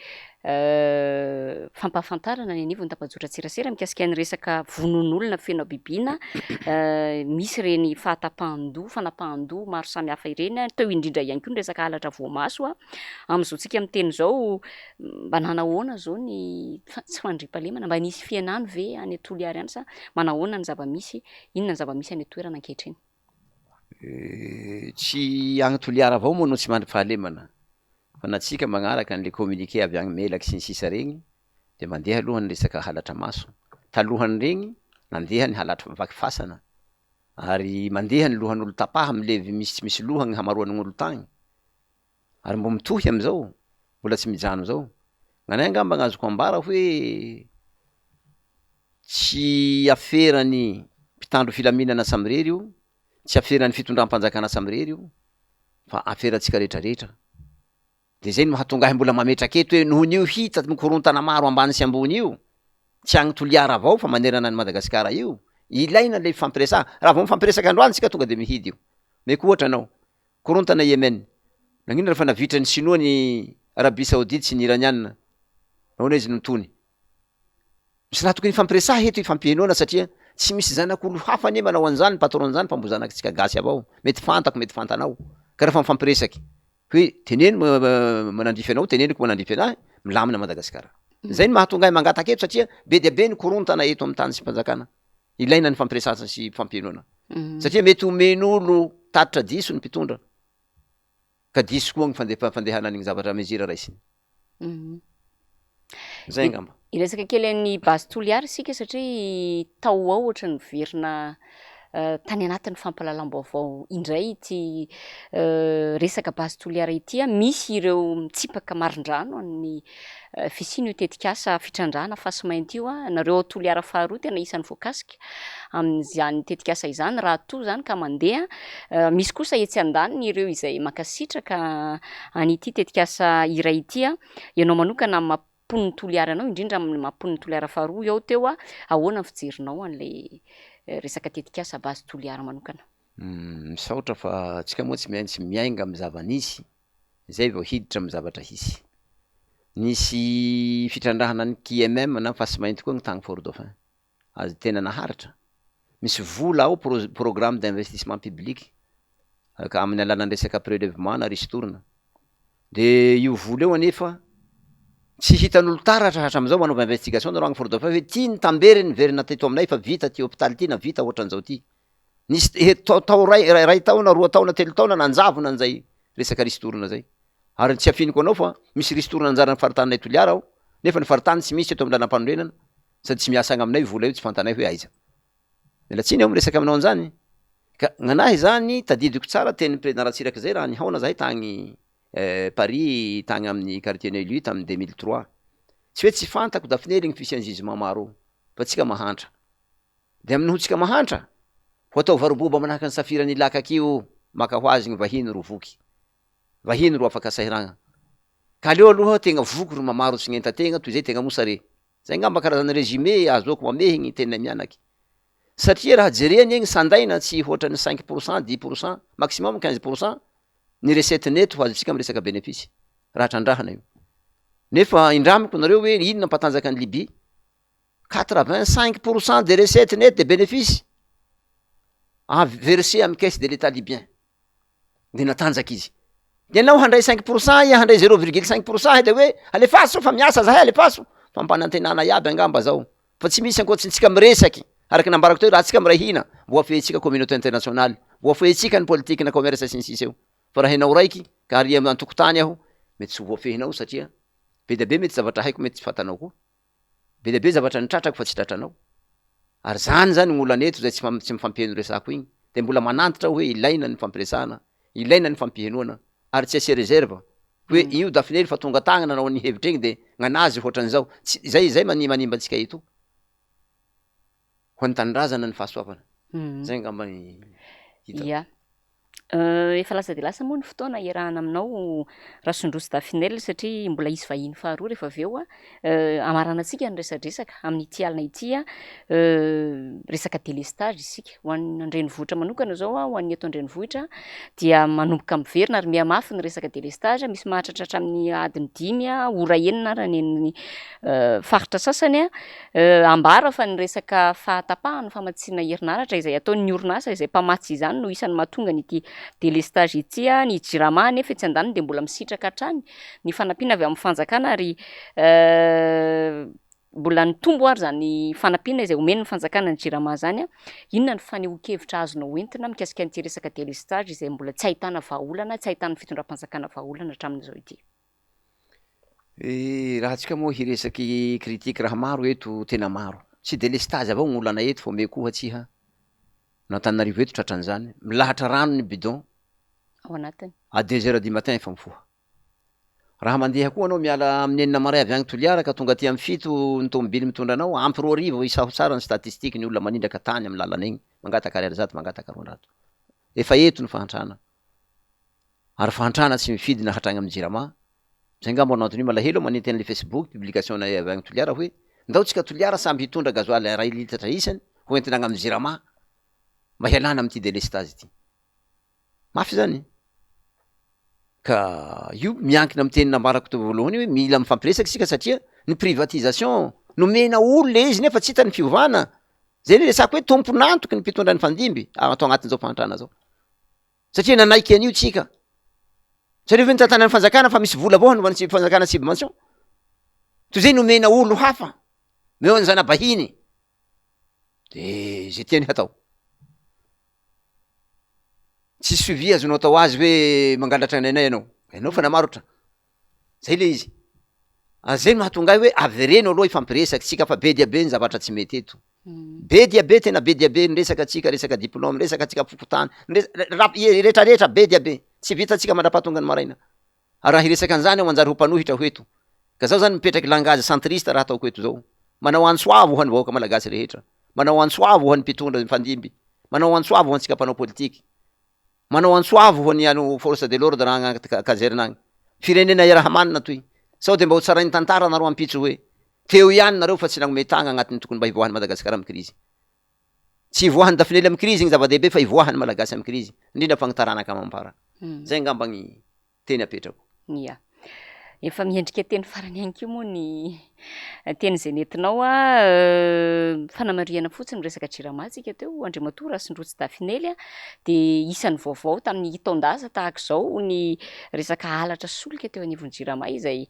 fampahafantarana ny anivon'ny tambajotran-tserasera mikasika ny resaka vonoan'olona feno habibiana, misy ireny fahatapahan-doha, fanapahan-doha maro samihafa ireny, teo indrindra ihany koa ny resaka halatra voamaso. Amin'izao tsika miteny izao, mba nanahoana izao ny tsy fandriampahalemana? Mba nisy fihenany ve any Toliary any sa manahoana ny zava-misy? Inona ny zava-misy any an-toerana ankehitriny? Tsy agny Toliara avao moa no tsy mandry fahalemana fa na tsika magnaraka anle communiqué avy agny Melaky sy ny sisa regny de mandeha aloha ny resaka halatra maso, talohan'iregny nandeha ny halatra vaky fasana ary mandeha ny lohan'olo tapaha milevy misy tsy misy loha ny hamaroan'olo tagny ary mbo mitohy amizao mbola tsy mijano zao, gnanay angamba gn'azoko ambara hoe tsy aferan'ny mpitandro filaminana samirery io, tsy aferan'ny fitondram-panjakana samirery io fa aferantsika retraretra, de zay no mahatonga ahy mbola mametraka eto hoe noho n'io hita mikorontana maro ambany sy ambony io, tsy agny Toliara avao fa manerana an'i Madagasikara io, ilaina le fifampiresaha, raha vao mifampiresaka androany tsika tonga de mihidy io, meko ohatra anao, korontana Yemen, nagnino refa navitran'ny sinoa ny Arabie Saoudite sy ny Iraniana, nahoana izy no tony? Misy raha tokony hifampiresaha eto hifampihenoana satria tsy misy zanak'olo hafa anie manao an'izany patron zany fa mbo zanakitsika gasy avao, mety fantako mety fantanao, ka refa mifampiresaky hoe teneno manandrify anao teneniko manandrify anahy milamina Madagasikara, zay no mahatonga ahy mangataka eto satria be dia be ny korontana eto amin'ny tany sy mpanjakana, ilaina ny fampiresahana sy fampihenoana satria mety omen'olo tatitra diso ny mpitondra ka diso koa ny fandefa fandehanan'igny zavatra mesure raisiny. Zay angamba. Hiresaka kely an'ny Base Toliara isika satria tao ho ao ohatran'ny niverina tany anatin'ny fampahalalam-baovao indray ity resaka Base Toliara ity. Misy ireo mitsipaka marindrano an'ny fisian'io tetikasa fitrandrahana fasimainty io. Nareo ao Toliara faharoa tena isan'ny voakasika amin'izany tetikasa izany raha toa izany ka mandeha. Misy kosa etsy andaniny ireo izay mankasitraka an'ity tetikasa iray ity. Ianao manokana amin'ny maha mponin'i Toliara anao, indrindra amin'ny maha mponin'i Toliara faharoa eo teo, ahoana ny fijerinao an'ilay resaka tetikasa Base Toliara manokana? Misaotra fa antsika moa tsy maintsy miainga amin'ny zava-nisy zay vao hiditra amin'ny zavatra hisy. Nisy fitrandrahana ny QMM na fasimainty koa ny tany Fort Dauphin. Azy tena naharitra. Misy vola ao programme d'investissement public ka amin'ny alalan'ny resaka prelevement na ristourne. De io vola io anefa tsy hitan'olo taratra hatramin'izao manaova investigation nareo agny Fort Dauphin hoe ty ny tamberiny niverina teto aminay fa vita ty hopitaly ty na vita ohatran'izao ty. Nisy tao ray ray taona, roa taona, telo taona nanjavona an'izay resaka ristourne zay. Ary tsy afiniko anao fa misy ristourne anjaran'ny faritaninay Toliara ao nefa ny faritany tsy misy eto amin'ny lalam-panorenana. Sady tsy miasa agny aminay vola io tsy fantanay hoe aiza. Miala tsiny aho miresaka aminao an'zany. Ka gnanahy zany tadidiko tsara tenin'i Président Ratsiraka zay raha nihaona zahay tagny Paris tagny amin'ny quartier Neuilly tamin'ny 2003. Tsy hoe tsy fantako Dafinely gny fisian'ny gisement maro io fa tsika mahantra. De amin'ny noho tsika mahantra, ho atao varoboba manahaka ny safiran'i Ilakaky io maka ho azy gny vahiny ro voky. Vahiny ro afaka sahiragna. Ka aleo aloha tegna voky ro mamarotsy gny enta-tegna toy zay tegna mosare. Zay angamba karazana résumé ahazoako mamehy gny teninay mianaky. Satria raha jere anie gny sandaina tsy hoatran'ny 5%, 10%, maximum 15% ny recette nette ho azontsika am resaka bénéfice raha trandrahana io. Nefa indramiko nareo hoe inona mpatanjaka an'i Libye? 85% des recettes nettes de bénéfice avy versé am caisse de l'Etat libyen. de natanjaka izy, de enao handray 5% iha handray 0,5% he de hoe alefaso fa miasa zahay alefaso, fampanantenana iaby angamba zao fa tsy misy ankoatry ny tsika miresaky araky nambarako teo raha tsika miray hina voafehintsika communauté internationale, voafehintsika ny politique na commerce sy ny sisa eo. Fa raha ianao raiky ka ary an-tokotany aho, mety tsy ho voafehinao satria be dia be mety zavatra haiko mety tsy fantanao koa. Be dia be zavatra nitratrako fa tsy tratranao. Ary zany zany ny olana eto zay tsy tsy mifampiheno resako igny. De mbola manantitra aho hoe ilaina ny fampiresahana, ilaina ny fampihenoana ary tsy asia reserve hoe io Dafinely fa tonga tagny nanao an'iny hevitra igny de gn'anazy hoatran'izao. Tsy zay zay mani manimba antsika eto. Ho an'ny tanindrazana ny fahasoavana. Zay angamba ny hitako. Ya. Efa lasa dia lasa moa ny fotoana iarahana aminao Rasondroso Daphinel satria mbola hisy vahiny faharoa rehefa avy eo. Hamaranantsika ny resadresaka amin'ity alina ity, resaka délestage isika. Ho an'ny an-drenivohitra manokana izao, ho an'ny eto an-drenivohitra dia manomboka miverina ary mihamafy ny resaka délestage. Misy mahatratra hatramin'ny adiny dimy, ora enina ary any amin'ny faritra sasany. Ambara fa ny resaka fahatapahan'ny famatsiana herinaratra izay ataon'ny orinasa izay mpamatsy izany no isan'ny mahatonga an'ity délestage ity. Ny Jirama anefa etsy andaniny dia mbola misitraka hatrany ny fanampiana avy amin'ny fanjakana ary mbola nitombo ary izany fanampiana izay omen'ny fanjakana ny Jirama izany. Inona ny fanehoan-kevitra azonao entina mikasika an'ity resaka délestage izay mbola tsy ahitana vahaolana, tsy ahitan'ny fitondram-panjakana vahaolana hatramin'izao ity? Raha antsika moa hiresaky critique raha maro eto tena maro, tsy delestage avao gn'olana eto fa omeko ohatsy iha, n'Antananarivo eto tratran'izany, milahatra rano ny bidon, Ao anatiny. à deux heures du matin efa mifoha. Raha mandeha koa anao miala amin'ny enina maray avy agny Toliara ka tonga aty amin'ny fito ny tomobily mitondra anao, ampy 2000 isaho tsara ny statistique ny olona manindraka tany amin'ny lalana egny, mangataka ariary zato, mangataka 200. Efa eto ny fahantrana. Ary fahantrana tsy mifidy na hatragny amin'ny jirama, zay ngamba no antony io malahelo aho manenty anle facebook publication nay avy agny Toliara hoe ndao tsika Toliara samby hitondra gasoil iray litatra isany ho entina agny amin'ny jirama mba hialana amin'ity delestage ity. Mafy zany. Ka io miankina amin'ny teny nambarako teo voalohany io hoe mila mifampiresaka isika satria ny privatisation nomena olo le izy nefa tsy hita ny fiovana. Zay le resako hoe tompon'antoky ny mpitondra nifandimby ato agnatin'izao fahantrana zao. Satria nanaiky an'io tsika. Zareo ve nitantanan'ny fanjakana fa misy vola avao hanaovan'ny fanjakana subvention? Toy izay nomena olo hafa, omeo an'ny zana-bahiny. De zay tiany hatao. Tsisy suivi azonao atao azy hoe mangalatra ny ainay ianao. Ianao fa namarotra. Zay le izy. Ary zay no mahatonga ahy hoe avereno aloha hifampiresaka tsika fa be dia be ny zavatra tsy mety eto. Be dia be tena be dia be ny resaka tsika resaka diplôme, resaka tsika fokontany, ny retraretra be dia be. Tsy vitantsika mandrapahatonga ny maraina. Ary raha hiresaka an'izany aho manjary ho mpanohitra ho eto. Ka zaho zany mipetraky langage centriste raha ataoko eto zao. Manao antso avo ho an'ny vahoaka malagasy rehetra. Manao antso avo ho an'ny mpitondra mifandimby. Manao antso avo ho antsika mpanao politiky. Manao antso avo ho an'ny force de l'ordre agny agnaty caserne agny. Firenena iaraha-manana toy. Sao de mba ho tsarain'ny tantara nareo ampitso hoe teo ihany nareo fa tsy nagnome tagna agnatin'ny tokony mba hivoahan'i Madagasikara amin'ny krizy. Tsy hivoahan'i Dafinely amin'ny krizy igny zava-dehibe fa hivoahan'ny Malagasy amin'ny krizy, indrindra fa gny taranaka amam-para. Zay angamba gny teny apetrako. Ia. Efa miendrika teny farany ihany koa moa ny teny izay nentinao a. Fanamarihana fotsiny miresaka Jirama tsika teo, Andriamatoa Rasindrotsy Dafinely a, dia isan'ny vaovao tamin'ny taon-dasa tahaka izao ny resaka halatra solika teo anivon'ny Jirama izay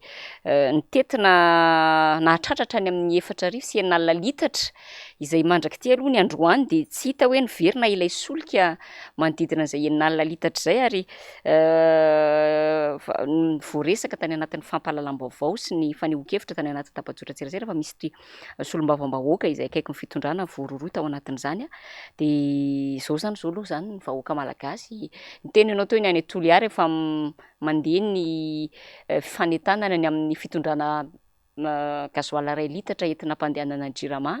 nitentina nahatratra hatrany amin'ny 6040 litatra izay mandrak'ity aloha ny androany dia tsy hita hoe niverina ilay solika manodidina an'izay 60 litatra izay ary voaresaka tany anatin'ny fampahalalam-baovao sy ny fanehoan-kevitra tany anaty tambajotran-tserasera fa misy ity solombavambahoaka izay akaiky ny fitondrana voarohirohy tao anatin'izany dia izao izany izao aloha izany ny vahoaka malagasy niteny ianao teo ny any Toliara efa mandeha ny fanentanana ny amin'ny fitondrana gasoil iray litatra entina ampandehanana ny jirama,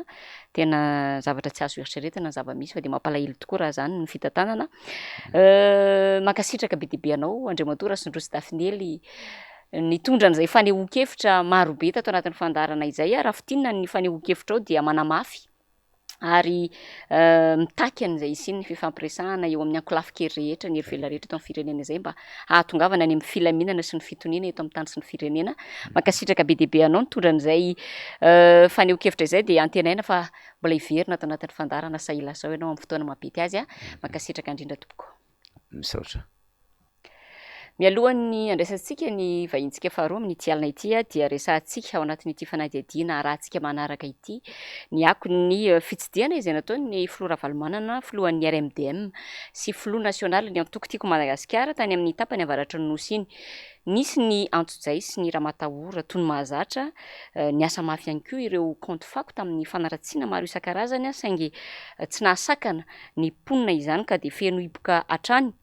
tena zavatra tsy azo eritreretina ny zava-misy fa dia mampalahelo tokoa raha izany ny fitantanana. Mankasitraka be dia be anao Andriamatoa Rasondrotsy Dafinely nitondra an'izay fanehoan-kevitra marobe tato anatin'ny fandaharana izay. Raha fintinina ny fanehoan-kevitrao dia manamafy ary mitaky an'izay hisian'ny fifampiresahana eo amin'ny ankolafin-kery rehetra, ny hery velona rehetra eto amin'ny firenena izay mba hahatongavana any amin'ny filaminana sy ny fitoniana eto amin'ny tany sy ny firenena. Mankasitraka be dia be anao nitondra an'izay fanehoan-kevitra izay dia antenaina fa mbola hiverina ato anatin'ny fandaharana Sahilasao ianao amin'ny fotoana mampety azy. Mankasitraka indrindra tompoko. Misaotra. Mialohan'ny handraisantsika ny vahintsika faharoa amin'ity alina ity dia resahantsika ao anatin'ity fanadihadiana arahantsika manaraka ity ny akon'ny fitsidihana izay nataon'ny filoha Ravalomanana, filohan'ny RMDM sy filoha nasionalin'ny antoko Tiako Madagasikara tany amin'ny tapany avaratry ny Nosy iny. Nisy ny antsojay sy ny ramatahora toy ny mahazatra, niasa mafy ihany koa ireo kaonty fako tamin'ny fanaratsiana maro isan-karazany saingy tsy nahasakana ny mponina izany ka dia feno hiboka hatrany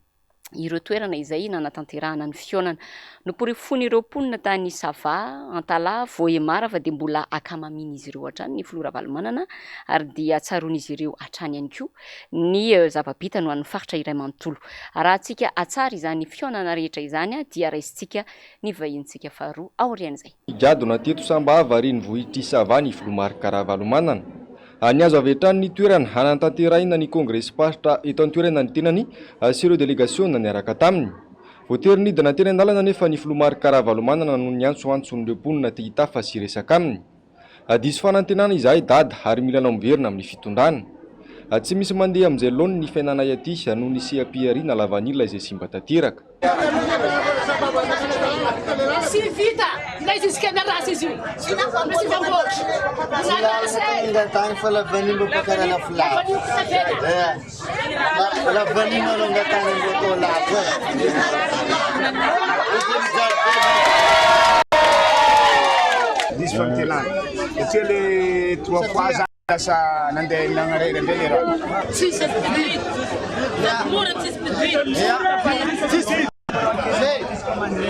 ireo toerana izay nanatanterahana ny fihaonana. Noporofoin'ireo mponina tany Sava, Antalaha, Vohemar fa dia mbola ankamamin'izy ireo hatrany ny filoha Ravalomanana ary dia tsaroan'izy ireo hatrany ihany koa ny zava-bitany ho an'ny faritra iray manontolo. Arahantsika hatsara izany fihaonana rehetra izany dia raisintsika ny vahinintsika faharoa aorian'izay. Nigadona teto Sambava, renivohitr'i Sava ny filoha Marc Ravalomanana. Nihazo avy hatrany ny toerana hanatanterahina ny kongresim-paritra eto an-toerana ny tenany sy ireo delegasiona niaraka taminy. Voatery nidina teny an-dalana anefa ny filoha Marc Ravalomanana noho ny antsoantson'ireo mponina te hitafa sy hiresaka aminy. Diso fanantenana izahay Dada ary mila anao miverina amin'ny fitondrana. Tsy misy mandeha amin'izay laoniny ny fiainanay aty noho ny seha-pihariana lavanila izay simba tanteraka. Tsy vita ilay izy izy kena ratsy izy io. Misy mamboatra. Tany fa lavanila mba karaha lafolafo. Lavanila alonga tany mbo atao lafo e. Diso fanantenana satria le trois fois za lasa nandeha nagnarera indray le raha. Tsisy mpividy. Mora tsisy mpividy. Tsisy Zay.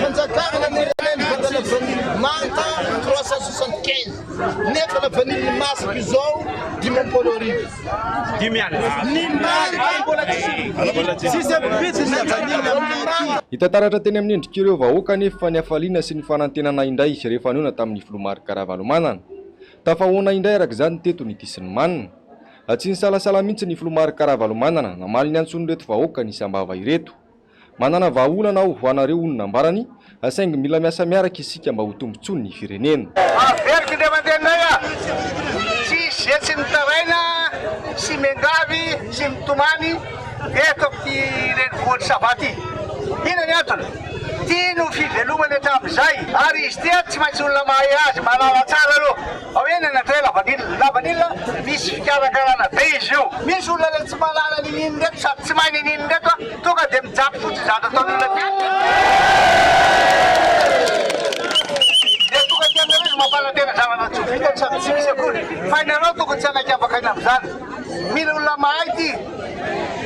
Fanjakana nanerena ny vatana vanille manta 375 nefa la vanille masaka izao 1050. Dimy alina. Ny manta mbola tsisy mpividy ny vanille aminay aty. Hita taratra teny amin'ny endrik'ireo vahoaka anefa ny hafaliana sy ny fanantenana indray rehefa nihaona tamin'ny filoha Marc Ravalomanana. Tafahoana indray araka izany teto ny ity sy ny manina. Tsy nisalasala mihitsy ny filoha Marc Ravalomanana namaly ny antson'ireto vahoaka nisambava ireto. Manana vahaolana aho ho anareo hoy ny nambarany, saingy mila miasa miaraka isika mba ho tombontsoan'ny firenena. Averiko indray mandeha indray ah! Tsisy ze tsy mitaraina sy miangavy sy mitomany eto amin'ity renivohitr'i Sava ty. Inona ny antony? Ty no fivelomany hatramin'izay ary izy ty tsy maintsy olona mahay azy, mahalala tsara aloha. Ao ihany ny atao hoe lavanila. Ny lavanila misy fikarakarana be izy io. Misy olona le tsy mahalala niniana ireto sady tsy mahay niniana ireto tonga dia mijapy fotsiny zavatra ataon'ny olona ty. Dia tonga aty aminareo izy mampanantena zavatra tsy ho vitany sady tsy misy akory. Fa ianareo tokony tsy hanaiky ambakaina amin'izany. Mila olona mahay ity,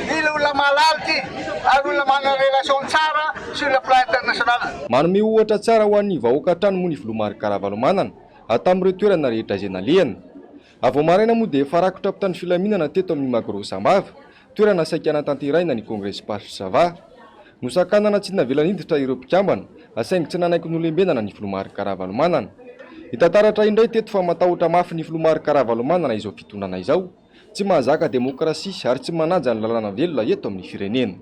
mila olona mahalala ity ary olona manana relation tsara sur le plan international. Manome ohatra tsara ho an'ny vahoaka hatrany moa ny filoha Marc Ravalomanana. Tamin'ireo toerana rehetra izay nalehany. Vao maraina moa dia efa rakotra mpitandro filaminana teto amin'ny Magro Sambava, toerana saika hanatanterahina ny kongresim-paritry Sava. Nosakanana tsy navela niditra ireo mpikambana, saingy tsy nanaiky nolembenana ny filoha Marc Ravalomanana. Hita taratra indray teto fa matahotra mafy ny filoha Marc Ravalomanana izao fitondrana izao, tsy mahazaka demokrasia ary tsy manaja ny lalàna velona eto amin'ny firenena.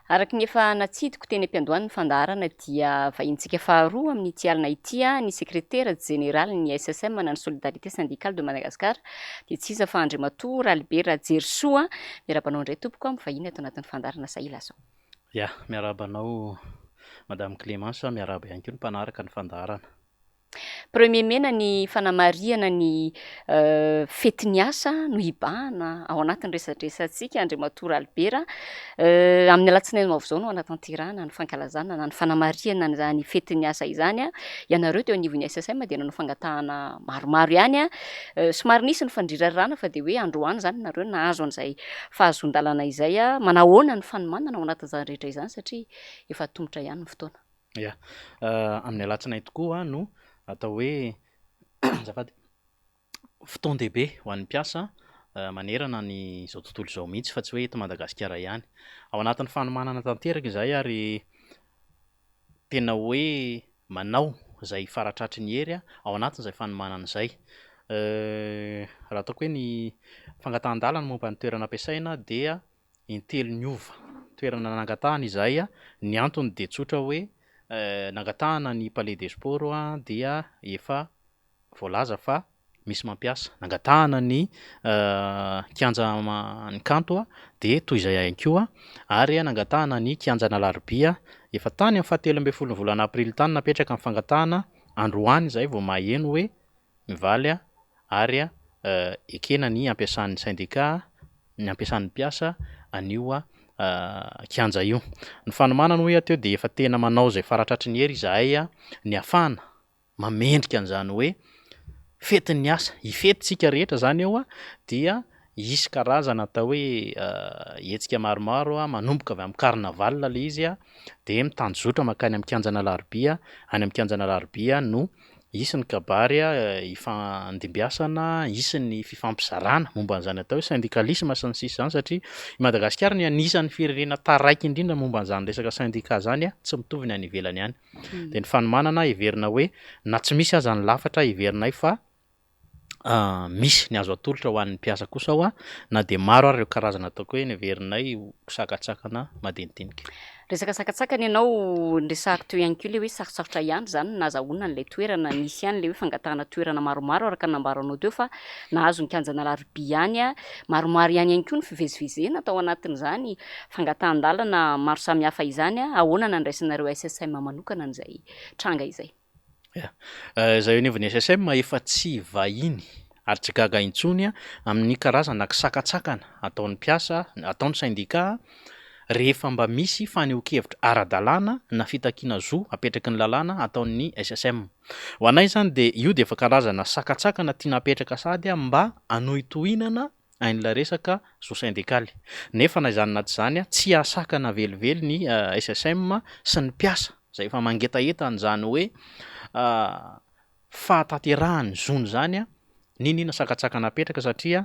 Araka ny efa natsidiko teny am-piandohan'ny fandaharana dia vahinintsika faharoa amin'ity alina ity ny sekretera jeneralin'ny SSM na ny Solidarité Syndicale de Madagascar dia tsy iza fa Andriamatoa Ralibera Rajerisoa. Miarahaba anao indray tompoko mivahiny ato anatin'ny fandaharana Sahilazao. Ya, miarahaba anao Madame Clémence, miarahaba ihany koa ny mpanaraka ny fandaharana. Premier mena ny fanamarihana ny fetin'ny asa no hibahana ao anatin'ny resadresantsika Andriamatoa Ralibera. Amin'ny alatsinainy ho avy izao no hanatanterahana ny fankalazana na ny fanamarihana an'izany fetin'ny asa izany. Ianareo teo anivon'ny SSM dia nanao fangatahana maromaro ihany. Somary nisy ny fandrirarana fa dia hoe androany izany nareo nahazo an'izay fahazoan-dalana izay. Manahoana ny fanomanana ao anatin'izany rehetra izany satria efa atomotra ihany ny fotoana. Ya, amin'ny alatsinainy tokoa no atao hoe azafady, fotoan-dehibe ho an'ny mpiasa manerana ny izao tontolo izao mihitsy fa tsy hoe eto Madagasikara ihany. Ao anatin'ny fanomanana tanteraka izahay ary tena hoe manao izay faratratry ny hery ao anatin'izay fanomanana izay. Raha ataoko hoe ny fangatahan-dalana momba ny toerana ampiasaina dia intelo niova toerana nangatahana izahay, ny antony dia tsotra hoe nangatahana ny Palais des Sports dia efa voalaza fa misy mampiasa. Nangatahana ny kianja ny kanto dia toy izay ihany koa ary nangatahana ny kianjan'Alarobia efa tany amin'ny fahatelo ambin'ny folon'ny volana aprily tany napetraka ny fangatahana, androany izay vao maheno hoe mivaly ary ekena ny hampiasan'ny sendika, ny hampiasan'ny mpiasa an'io kianja io. Ny fanomanana hoy aho teo dia efa tena manao izay faratratry ny hery izahay ny hafahana mamendrika an'izany hoe fetin'ny asa, hifety tsika rehetra izany eo dia hisy karazana atao hoe hetsika maromaro manomboka avy amin'ny carnaval ilay izy dia mitanjozotra mankany amin'ny kianjan'Alarobia, any amin'ny kianjan'Alarobia no hisy ny kabary hifandimbiasana, hisy ny fifampizarana momba an'izany atao hoe syndicalisme sy ny sisa izany satria i Madagasikara no anisan'ny firenena taraiky indrindra momba an'izany resaka syndicat izany, tsy mitovy ny any ivelany any. Dia ny fanomanana heverina hoe na tsy misy aza ny lafatra heverinay fa misy ny azo atolotra ho an'ny mpiasa kosa ao na dia maro ary ireo karazana ataoko hoe neverinay ho sakantsakana madinidinika. Resaka sakantsakana ianao niresahako teo ihany koa ilay hoe sarotsarotra ihany izany ny nahazahoana an'ilay toerana, nisy ihany ilay hoe fangatahana toerana maromaro araka ny nambaranao teo fa nahazo ny kianjan'Alarobia ihany, maromaro ihany ihany koa ny fivezivezena tao anatin'izany fangatahan-dalana maro samihafa izany, ahoana nandraisanareo SSM manokana an'izay tranga izay? Ya. Izahay eo anivon'ny SSM efa tsy vahiny ary tsy gaga intsony amin'ny karazana kisakatsakana ataon'ny mpiasa, ataon'ny sendika rehefa mba misy fanehoan-kevitra ara-dalàna na fitakiana zo apetraky ny lalàna ataon'ny SSM. Ho anay izany dia io dia efa karazana sakatsakana tiana apetraka sahady mba hanohitohinana ain'ilay resaka zo sendikaly. Nefa na izany na tsy izany, tsy hahasakana velively ny SSM sy ny mpiasa izay efa mangetaheta an'izany hoe fahatanterahan'ny zony izany, n'inon'inona sakantsakana apetraka satria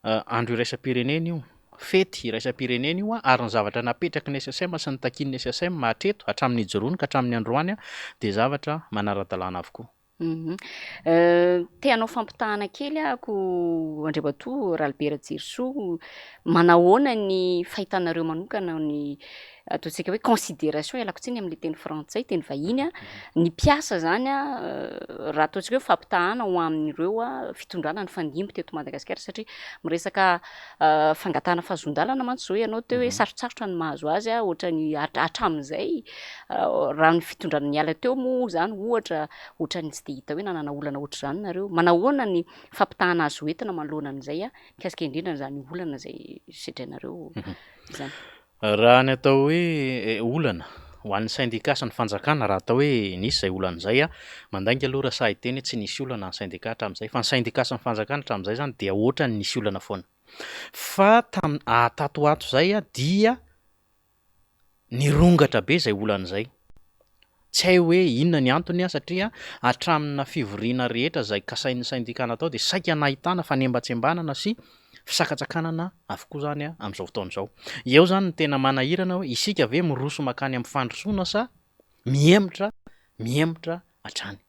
andro iraisam-pirenena io, fety iraisam-pirenena io ary ny zavatra napetraky ny SSM sy ny takian'ny SSM hatreto, hatramin'ny nijoroany ka hatramin'ny androany dia zavatra manara-dalàna avokoa. Te hanao fampitahana kely ahako Andriamatoa Ralibera Jerisoa, manahoana ny fahitanareo manokana ny ataontsika hoe considération, ialako tsiny amin'ilay teny frantsay, teny vahiny, ny mpiasa zany raha ataontsika hoe fampitahana ho amin'ireo fitondrana nifandimby teto Madagasikara satria miresaka fangatahana fahazoan-dalana mantsy izao ianao teo hoe sarotsarotra ny mahazo azy ohatran'ny hatramin'izay raha ny fitondrana niala teo moa izany ohatra ohatran'ny tsy dia hita hoe nanana olana ohatr'izany nareo. Manahoana ny fampitahana azo entina manoloana an'izay mikasika indrindra an'izany olana izay sedrainareo izany? Raha ny atao hoe olana ho an'ny sendika sy ny fanjakana, raha atao hoe nisy izay olana izay, mandainga aloha raha sahy hiteny hoe tsy nisy olana ny sendika hatramin'izay, fa ny sendika sy ny fanjakana hatramin'izay izany dia ohatran'ny nisy olana foana. Fa tam- tato ho ato izay dia Nirongatra be izay olana izay. Tsy hay hoe inona ny antony satria hatramina fivoriana rehetra izay kasain'ny sendika natao dia saika nahitana fanembatsembanana sy fisakatsakanana avokoa izany amin'izao fotoana izao. Eo izany no tena manahirana hoe isika ve miroso mankany amin'ny fandrosoana sa mihemotra mihemotra hatrany.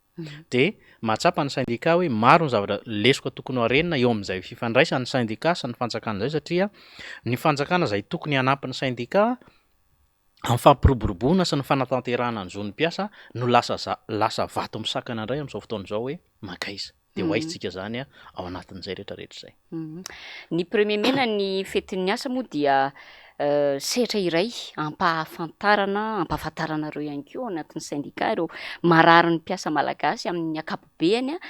Dia mahatsapa ny sendika hoe maro ny zavatra lesoka tokony ho arenina eo amin'izay fifandraisan'ny sendika sy ny fanjakana izay satria ny fanjakana izay tokony hanampy ny sendika amin'ny fampiroboroboana sy ny fanatanterahana ny zon'ny mpiasa no lasa za- lasa vato misakana indray amin'izao fotoana izao hoe mankaiza. Dia ho aiza tsika izany ao anatin'izay rehetrarehetra izay. Ny premier mey na ny fetin'ny asa moa dia sehatra iray ampahafantarana, ampahafantaranareo ihany koa ao anatin'ny sendika ireo marary ny mpiasa malagasy amin'ny ankapobeany.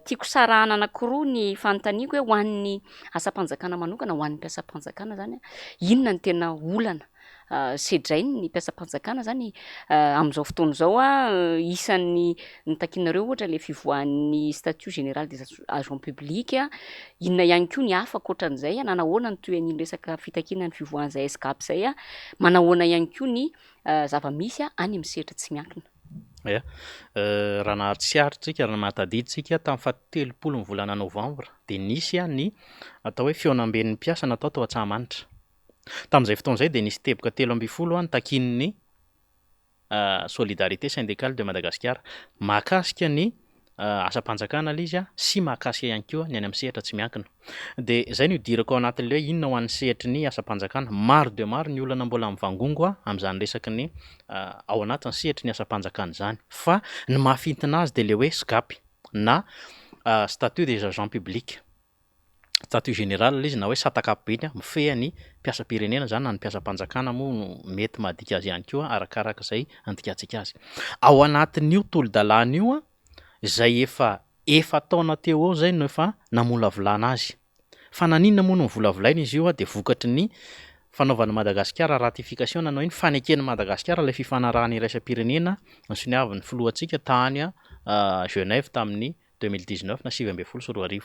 Tiako sarahana anankiroa ny fanontaniako hoe ho an'ny asam-panjakana manokana, ho an'ny mpiasam-panjakana izany, inona no tena olana sedrainy ny mpiasam-panjakana zany amin'izao fotoana izao isan'ny notakianareo ohatra ilay fivoahan'ny statut général des agents publics, inona ihany koa ny hafa ankoatran'izay, nanahoana ny tohin'iny resaka fitakiana ny fivoahan'izay SGAP izay, manahoana ihany koa ny zava-misy any amin'ny sehatra tsy miankina. Ya, raha nahatsiaro tsika, raha mahatadidy tsika, tamin'ny fahatelopolo ny volana novambra dia nisy ny atao hoe fihaonamben'ny mpiasa natao tao Antsahamanitra. Tamin'izay fotoana izay dia nisy teboka 13 nitakian'ny Solidarité Syndicale de Madagascar mahakasika ny asam-panjakana ilay izy sy mahakasika ihany koa ny any amin'ny sehatra tsy miankina. Dia izay no idirako ao anatin'ilay hoe inona ho an'ny sehatry ny asam-panjakana. Maro dia maro ny olana mbola mivangongo amin'izany resaky ny ao anatin'ny sehatry ny asam-panjakana izany. Fa ny mahafintina azy dia ilay hoe SGAP na. statut des agents publics, statut général ilay izy na hoe sata ankapobeny mifehy ny mpiasam-pirenena izany na ny mpiasam-panjakana moa no mety mahadika azy ihany koa arakaraka izay andikantsika azy. Ao anatin'io tolo-dalàna io izay efa efa-taona teo ho eo izay no efa namolavolana azy. Fa naninona moa no novolavolaina izy io dia vokatry ny fanaovan'i Madagasikara ratification nanao iny faneken'i Madagasikara ilay fifanarahana iraisam-pirenena nosoniavin'ny filohantsika tany Genève tamin'ny 2019 na 2019.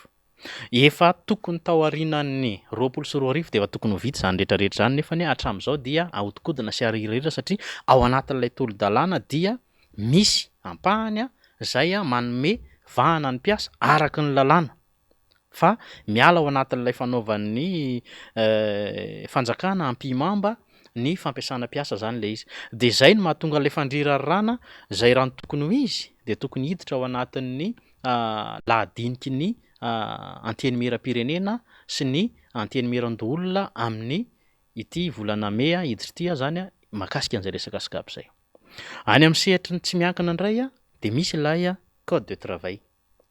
Efa tokony tao aorianan'ny 2020 dia efa tokony ho vita izany rehetra rehetra izany nefa anie hatramin'izao dia ahodikodina sy arirarira satria ao anatin'ilay tolo-dalàna dia misy ampahany izay manome vahana ny mpiasa araka ny lalàna fa miala ao anatin'ilay fanaovan'ny fanjakana ampihimamba ny fampiasana mpiasa izany ilay izy. Dia izay no mahatonga an'ilay fandrirarana izay raha ny tokony ho izy dia tokony hiditra ao anatin'ny lahadiniky ny Antenimierampirenena sy ny Antenimierandoholona amin'ny ity volana mey hiditra ity izany mahakasika an'izay resaka SCAP izay. Any amin'ny sehatry ny tsy miankina indray dia misy ilay code de travail.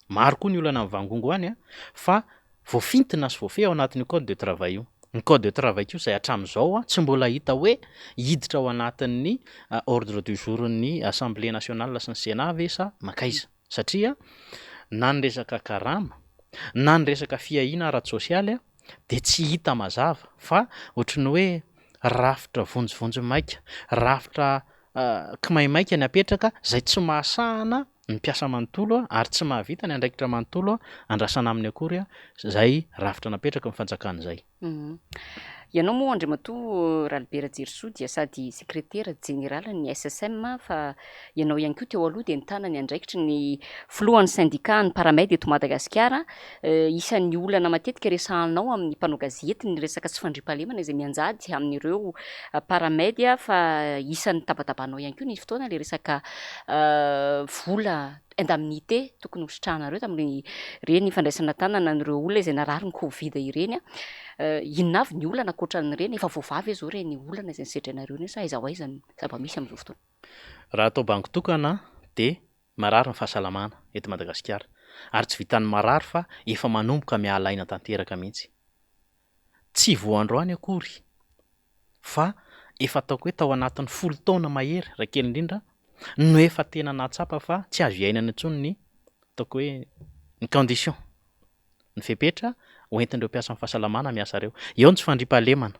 Maro koa ny olana mivangongo any fa voafintina sy voafehy ao anatin'io code de travail io. Ny code de travail kosa izay hatramin'izao tsy mbola hita hoe hiditra ao anatin'ny ordre du jour-n'ny Assemblée nationale sy ny Sénat ve sa mankaiza. Satria na ny resaka karama na ny resaka fiahiana ara-tsosialy dia tsy hita mazava fa ohatry ny hoe rafitra vonjivonjy maika, rafitra kimaimaika ny apetraka izay tsy mahasahana ny mpiasa manontolo ary tsy mahavita ny andraikitra manontolo andrasana aminy akory izay rafitra napetraky ny fanjakana izay. Ianao moa Andriamatoa Ralibera Jerisoa dia sady sekretera jeneralin'ny SSM fa ianao ihany koa teo aloha dia nitana ny andraikitry ny filohan'ny syndicat ny Paramed eto Madagasikara. Isan'ny olana matetika resahanao amin'ny mpanao gazety ny resaka tsy fandriampahalemana izay mianjady amin'ireo Paramed fa isan'ny tabatabanao ihany koa nisy fotoana ilay resaka vola indemnité tokony ho sitrahanareo tamin'ireny fandraisana tanana an'ireo olona izay narary ny covid ireny. Inona avy ny olana ankoatran'ireny? Efa voavaha ve izao ireny olana izay nisedrainareo ireny sa aiza ho aiza ny zava-misy amin'izao fotoana? Raha atao bango tokana dia marary ny fahasalamana eto Madagasikara ary tsy vitan'ny marary fa efa manomboka miala aina tanteraka mihitsy. Tsy vao androany akory fa efa ataoko hoe tao anatin'ny folo taona mahery raha kely indrindra no efa tena nahatsapa fa tsy azo iainana intsony ny ataoko hoe ny condition, ny fepetra hoentin'ireo mpiasan'ny fahasalamana miasa ireo. Eo ny tsy fandriampahalemana.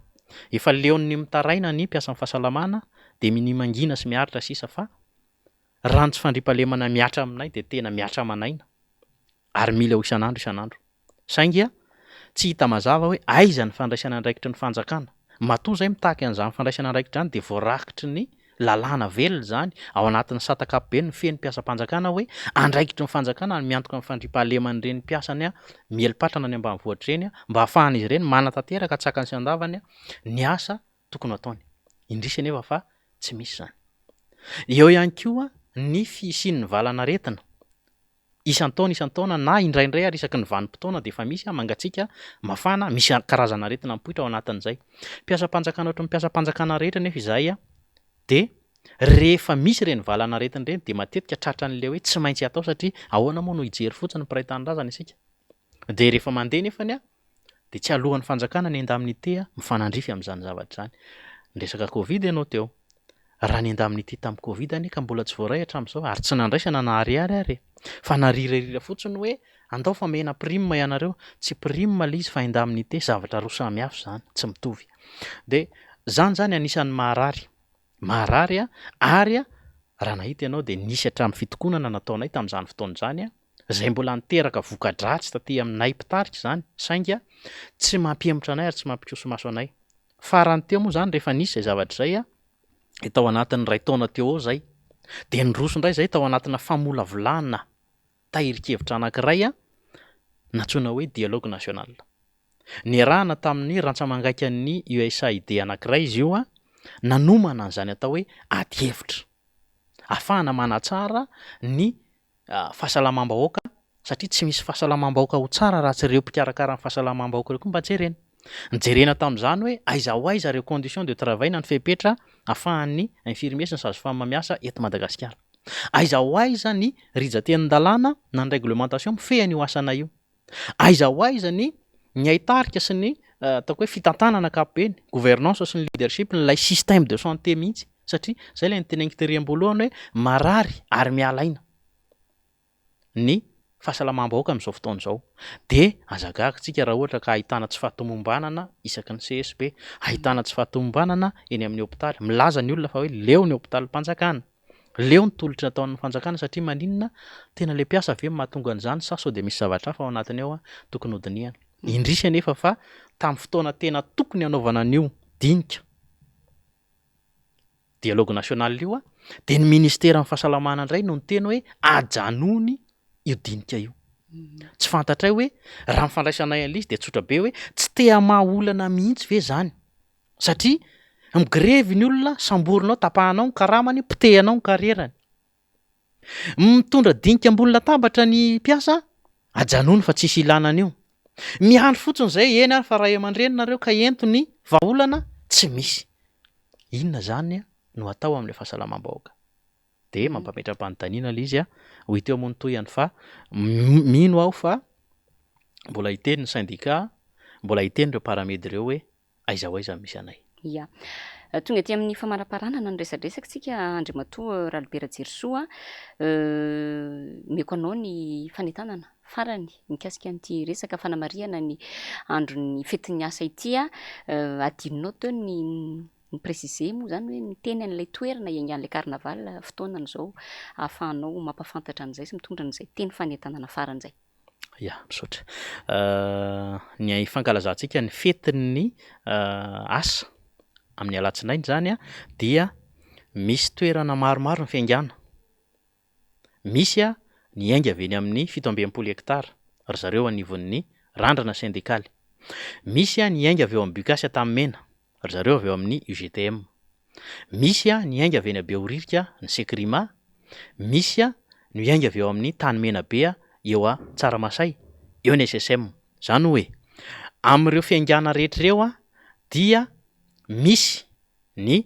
Efa leon'ny mitaraina ny mpiasan'ny fahasalamana dia minia mangina sy miaritra sisa fa raha ny tsy fandriampahalemana mihatra aminay dia tena mihatra aman'aina ary mila ho isan'andro isan'andro. Saingy tsy hita mazava hoe aiza ny fandraisana andraikitry ny fanjakana. Matoa izay mitaky an'izany fandraisana andraikitra izany dia voarakitry ny lalàna velona izany ao anatin'ny sata ankapobeny mifehy ny mpiasam-panjakana hoe andraikitry ny fanjakana ny miantoka ny fandriampahaleman'ireny mpiasany mieli-patrana any ambanivohitra ireny mba hahafahan'izy ireny manatanteraka an-tsakany sy an-davany ny asa tokony ho ataony. Indrisy anefa fa tsy misy izany. Eo ihany koa ny fisian'ny valan'aretina. Isan-taona isan-taona na indraindray ary isaky ny vanim-potoana dia efa misy mangatsiaka, mafana, misy karazana aretina mipoitra ao anatin'izay. Mpiasam-panjakana ohatry ny mpiasam-panjakana rehetra anefa izahay dia rehefa misy ireny valan'aretina ireny dia matetika tratran'ilay hoe tsy maintsy atao satria ahoana moa no hijery fotsiny ny mpiray tanindrazana isika. Dia rehefa mandeha nefany dia tsy alohan'ny fanjakana ny indemnité mifanandrify amin'izany zavatra izany. Niresaka covid ianao teo. Raha ny indemnité tamin'ny covid anie ka mbola tsy voaray hatramin'izao ary tsy nandraisana na ariary ary e! Fa narirarira fotsiny hoe andao fa omena prime ianareo. Tsy prime ilay izy fa indemnité, zavatra roa samy hafa izany, tsy mitovy. Dia izany izany anisan'ny maharary. Maharary ary raha nahita ianao dia nisy hatramin'ny fitokonana nataonay tamin'izany fotoana izany izay mbola niteraka voka-dratsy taty aminay mpitarika izany saingy tsy mampihemotra anay ary tsy mampikoso-maso anay. Farany teo moa izany rehefa nisy izay zavatra izay dia tao anatin'ny iray taona teo eo izay dia niroso indray izay tao anatina famolavolana tahirin-kevitra anankiray nantsoina hoe dialogue national. Niarahana tamin'ny rantsa-mangaikan'ny USAID anankiray izy io nanomana an'izany atao hoe adihevitra ahafahana manatsara ny fahasalamam-bahoaka satria tsy misy fahasalamam-bahoaka ho tsara raha tsy ireo mpikarakara ny fahasalamam-bahoaka ireo koa mba jerena. Nijerena tamin'izany hoe aiza ho aiza ireo conditions de travail na ny fepetra ahafahan'ny infirmier sy ny sage femme miasa eto Madagasikara. Aiza ho aiza ny rijan-tenin-dalàna na ny réglementation mifehy an'io asanay io? Aiza ho aiza ny ny haitarika sy ny ataoko hoe fitantanana ankapobeny, gouvernance sy ny leadership, n'ilay système de santé mihitsy satria zay ilay noteneniko tery am-boalohany hoe marary ary miala aina ny fahasalamam-bahoaka amin'izao fotoana izao. Dia aza gaga tsika raha ohatra ka ahitana tsy fahatomombanana isaky ny CSB, ahitana tsy fahatomombanana eny amin'ny hopitaly. Milaza ny olona fa hoe leo ny hopitalim-panjakana. Leo ny tolotra ataon'ny fanjakana satria maninona? Tena ilay mpiasa ve no mahatonga an'izany sa sao dia misy zavatra hafa ao anatiny ao tokony hodinihana? Indrisy anefa fa tamin'ny fotoana tena tokony hanaovana an'io dinika dialogue national io dia ny ministeran'ny fahasalamana indray no niteny hoe ajanony io dinika io. Tsy fantatray hoe raha ny fandraisanay an'ilay izy dia tsotra be hoe tsy te hamaha olana mihitsy ve izany? Satria migrevy ny olona, samborinao, tapahanao ny karamany, potehanao ny karierany. Mitondra dinika ambony latabatra ny mpiasa, ajanony fa tsisy ilana an'io. Miandry fotsiny izay, eny ary fa ray aman-dreny nareo ka ento ny vahaolana, tsy misy. Inona izany no atao amin'ilay fahasalamam-bahoaka? Dia mampametra-panontaniana ilay izy, ho hita eo moa ny tohiny fa mino aho fa mbola hiteny ny syndicat, mbola hiteny ireo paramed ireo hoe aiza ho aiza no misy anay. Ya. Tonga aty amin'ny famaraparanana ny resadresaka tsika Andriamatoa Ralibera Jerisoa. Omeko anao ny fanentanana farany mikasika an'ity resaka fanamarihana ny andron'ny fetin'ny asa ity. Adinonao teo ny ni-préciser moa izany hoe niteny an'ilay toerana iaingan'ilay carnaval fotoanany izao ahafahanao mampahafantatra an'izay sy mitondra an'izay teny fanentanana farany izay. Ya, misaotra. Ny fankalazantsika ny fetin'ny asa amin'ny alatsinainy izany dia misy toerana maromaro ny fiaingàna. Misy ny hiainga avy eny amin'ny 67 hectares, ry zareo anivon'ny Randrana sendikaly. Misy ny hiainga avy eo amin'ny Bucas Antanimena, ry zareo avy eo amin'ny UGTM. Misy ny hiainga avy eny Behoririka, ny Secrima, misy ny hiainga avy eo amin'ny Tany Menabe eo Tsaramasay, eo ny SSM. Izany hoe, amin'ireo fiaingàna rehetra ireo dia misy ny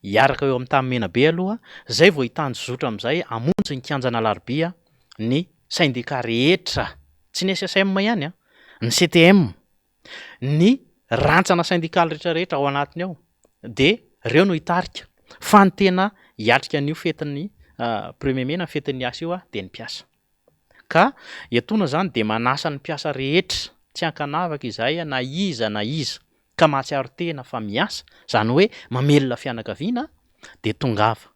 hiaraka eo amin'ny Tany Menabe aloha, izay vao hitanjozotra amin'izay hamonjy ny kianjan'Alarobia ny sendikà rehetra, tsy ny SSM ihany an, ny CTM, Ny rantsana sendikaly rehetra rehetra ao anatiny ao dia reo no hitarika fa ny tena hiatrika an'io fetin'ny premier mai na fetin'ny asa io dia ny mpiasa. Ka etoana zany dia manasa ny mpiasa rehetra tsy ankanavaka izahay na iza na iza ka mahatsiaro tena fa miasa, zany hoe mamelona fianakaviana dia tongava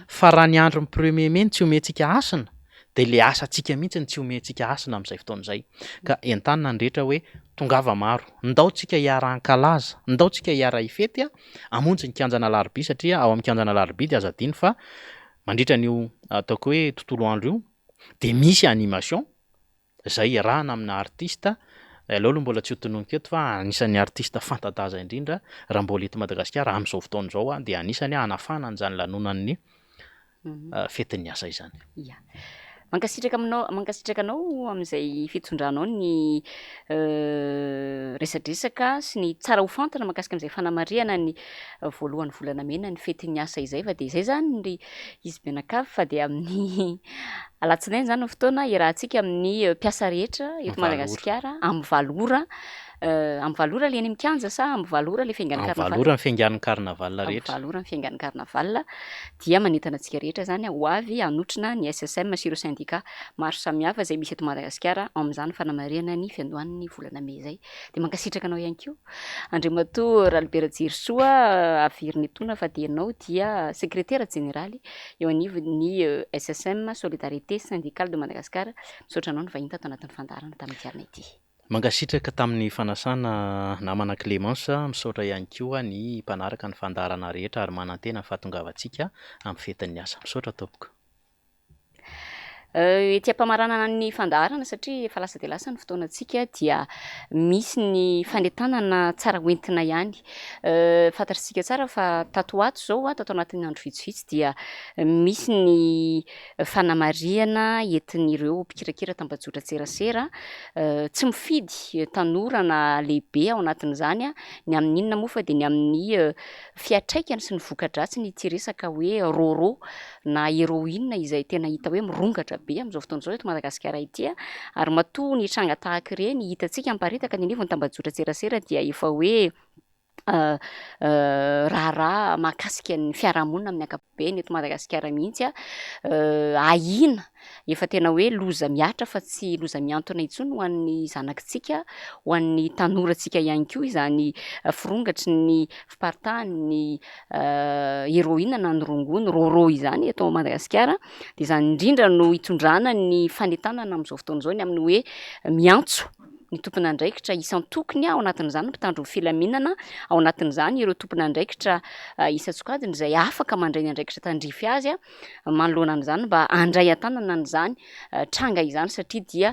Fa raha ny andron'ny premier mai no tsy omentsika hasina dia le asantsika mihitsy no tsy omentsika hasina amin'izay fotoana izay. Ka entanina ny rehetra hoe tongava maro, ndao tsika hiara-hankalaza, ndao tsika hiara-hifety hamonjy ny kianjan'Alarobia satria ao amin'ny kianjan'Alarobia dia aza adino fa mandritra an'io ataoko hoe tontolo andro io dia misy animation, izay iarahana amina artiste, aleo aloha mbola tsy ho tononiko eto fa anisan'ny artiste fanta-daza indrindra raha mbola eto Madagasikara amin'izao fotoana izao dia anisany hanafana an'izany lanonan'ny fetin'ny asa izany. Ya. Mankasitraka aminao, mankasitraka anao amin'izay fitondranao ny resadresaka sy ny tsara ho fantatra mahakasika an'izay fanamarihana ny voalohan'ny volana mey na ny fetin'ny asa izay fa dia izay izany ry izy mianakavy fa dia amin'ny Alatsinainy izany ny fotoana iarahantsika amin'ny mpiasa rehetra eto Madagasikara amin'ny valo ora. Amin'ny valo ora le eny amin'ny kianja sa amin'ny valo ora le fiaingan'ny carnaval? Amin'ny valo ora ny fiaingan'ny carnaval rehetra. Amin'ny valo ora ny fiaingan'ny carnaval dia manentana antsika rehetra izany ho avy hanotrona ny SSM sy ireo sendika maro samihafa izay misy eto Madagasikara amin'izany fanamarihana ny fiandohan'ny volana mey izay. Dia mankasitraka anao ihany koa Andriamatoa Ralibera Jerisoa averina etoana fa dia ianao dia sekretera jeneraly eo anivon'ny SSM, Solidarité Syndicale de Madagascar. Misaotra anao nivahiny tato anatin'ny fandaharana tamin'ity alina ity. Mankasitraka tamin'ny fanasana namana Clémence, misaotra ihany koa ny mpanaraka ny fandaharana rehetra ary manantena ny fahatongavantsika amin'ny fetin'ny asa. Misaotra tompoko. Ety am-pamaranana ny fandaharana satria efa lasa dia lasa ny fotoanantsika dia misy ny fanentanana tsara hoentina ihany. Fantatr'isika tsara fa tato ho ato izao, tato anatin'ny andro vitsivitsy dia misy ny fanamarihana entin'ireo mpikirakira tambajotran-tserasera. Tsy mifidy tanora na lehibe ao anatin'izany, ny amin'ny inona moa fa dia ny amin'ny fiantraikany sy ny voka-dratsiny ity resaka hoe rôrô na héroïne izay tena hita hoe mirongatra be amin'izao fotoana izao eto Madagasikara ity ary matoa ny tranga tahaka ireny hitantsika miparitaka ny anivon'ny tambajotran-tserasera dia efa hoe raharaha mahakasika ny fiarahamonina amin'ny ankapobeny eto Madagasikara mihitsy ahiana Efa tena hoe loza mihatra fa tsy loza mihantona intsony ho an'ny zanakitsika, ho an'ny tanorantsika ihany koa izany firongatry ny fiparitahan'ny héroïne na ny rongony, rôrô izany eto Madagasikara. Dia izany indrindra no hitondrana ny fanentanana amin'izao fotoana izao ny amin'ny hoe miantso ny tompon'andraikitra isan-tokony ao anatin'izany ny mpitandro ny filaminana, ao anatin'izany ireo tompon'andraikitra isan-tsokajiny izay afaka mandray ny andraikitra tandrify azy. manoloana an'izany mba handray an-tanana an'izany tranga izany satria dia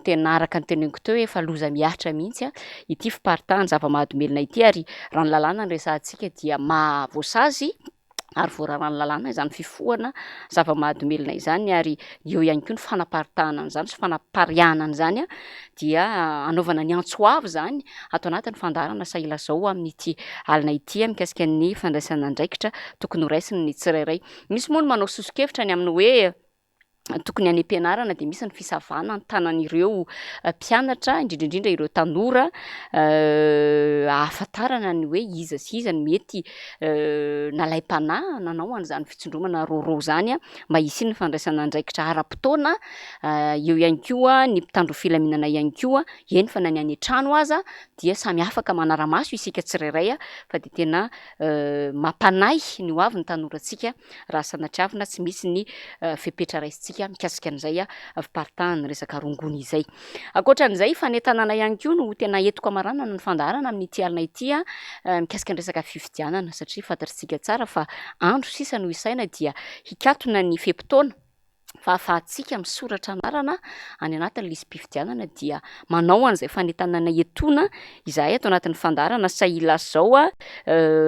tena araka ny teneniko teo hoe efa loza mihatra mihitsy ity fiparitahan'ny zava-mahadomelina ity ary raha ny lalàna no resahantsika dia mahavoasazy ary voararan'ny lalàna izany fifohana zava-mahadomelina izany ary eo ihany koa ny fanaparitahana an'izany sy fanapariahana an'izany dia hanaovana ny antso avo izany ato anatin'ny fandaharana Sahilazao amin'ity alina ity mikasika ny fandraisana andraikitra tokony horaisin'ny tsirairay. Misy moa ny manao soso-kevitra ny amin'ny hoe tokony any am-pianarana dia misy ny fisavana ny tanan'ireo mpianatra, indrindra indrindra ireo tanora, ahafantarana ny hoe iza sy iza no mety nalaim-panahy nanao an'izany fitsindromana rôrô izany mba hisian'ny fandraisana andraikitra ara-potoana. Eo ihany koa ny mpitandro filaminana ihany koa, eny fa na ny any an-trano aza dia samy afaka manara-maso isika tsirairay fa dia tena mampanahy ny ho avy ny tanorantsika raha sanatriavina tsy misy ny fepetra raisintsika mikasika an'izay fiparitahan'ny resaka rongony izay. Ankoatran'izay, fanentanana ihany koa no tena entiko hamaranana ny fandaharana amin'ity alina ity mikasika ny resaka fifidianana satria fantatr'isika tsara fa andro sisa no isaina dia hikatona ny fe-potoana fa ahafahantsika misoratra anarana any anatin'ny lisi-pifidianana dia manao an'izay fanentanana etoana izahay ato anatin'ny fandaharana Sahila izao a,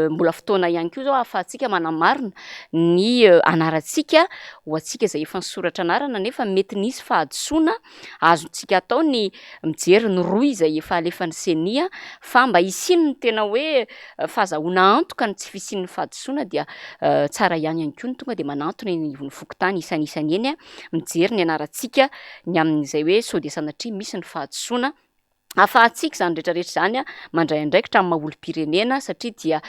mbola fotoana ihany koa izao ahafahantsika manamarina ny anarantsika ho antsika izay efa nisoratra anarana nefa mety nisy fahadisoana, azontsika atao ny mijery ny rohy izay efa alefan'ny ceni fa mba hisian'ny tena hoe fahazahoana antoka ny tsy fisian'ny fahadisoana dia tsara ihany ihany koa ny tonga dia manantona eny anivon'ny fokontany isanisany eny mijery ny anarantsika ny amin'izay hoe sao dia sanatria misy ny fahadisoana ahafahantsika izany rehetra rehetra izany mandray andraikitra amin'ny maha olom-pirenena satria dia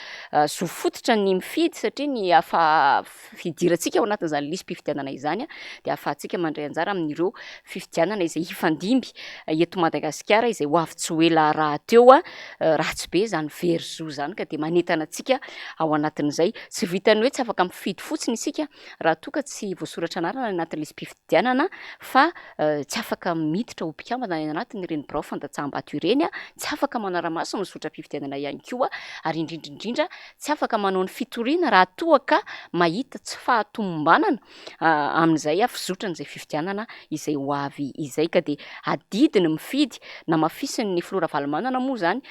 zo fototra ny mifidy satria ny afa- fidirantsika ao anatin'izany lisi-pifidianana izany dia ahafahantsika mandray anjara amin'ireo fifidianana izay hifandimby eto Madagasikara izay ho avy tsy ho ela rahateo. Ratsy be izany very zo izany ka dia manentana antsika ao anatin'izay. Tsy vitan'ny hoe tsy afaka mifidy fotsiny isika raha toa ka tsy voasoratra anarana any anatin'ny lisi-pifidianana fa tsy afaka miditra ho mpikambana any anatin'ireny birao fandatsaham-bato ireny, tsy afaka manara-maso ny zotram-pifidianana ihany koa ary indrindra indrindra tsy afaka manao ny fitoriana raha toa ka mahita tsy fahatomombanana amin'izay fizotran'izay fifidianana izay ho avy izay ka dia adidy ny mifidy. Namafisin'ny filoha Ravalomanana moa izany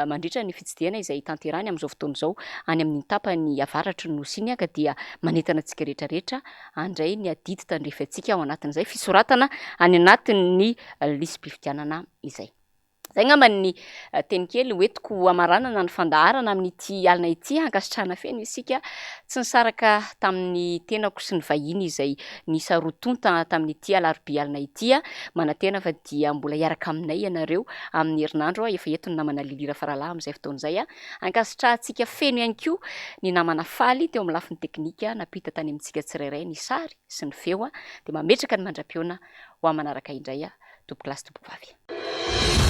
mandritra ny fitsidihana izay tanterahiny amin'izao fotoana izao any amin'iny tapany avaratry ny Nosy iny ka dia manentana antsika rehetra rehetra handray ny adidy tandrify antsika ao anatin'izay fisoratana any anatin'ny lisi-pifidianana izay. Izay angamba ny teny kely hoentiko hamaranana ny fandaharana amin'ity alina ity. Ankasitrahana feno isika tsy nisaraka tamin'ny tenako sy ny vahiny izay niisa roa tonta tamin'ity alarobia alina ity. Manantena fa dia mbola hiaraka aminay ianareo amin'ny herinandro. Efa eto ny namana Lily Rafaralahy amin'izay fotoana izay. Ankasitrahantsika feno ihany koa ny namana Faly teo amin'ny lafiny teknika nampita tany amintsika tsirairay ny sary sy ny feo. Dia mametraka ny mandra-pihaona ho amin'ny manaraka indray. Tompokolahy sy tompokovavy.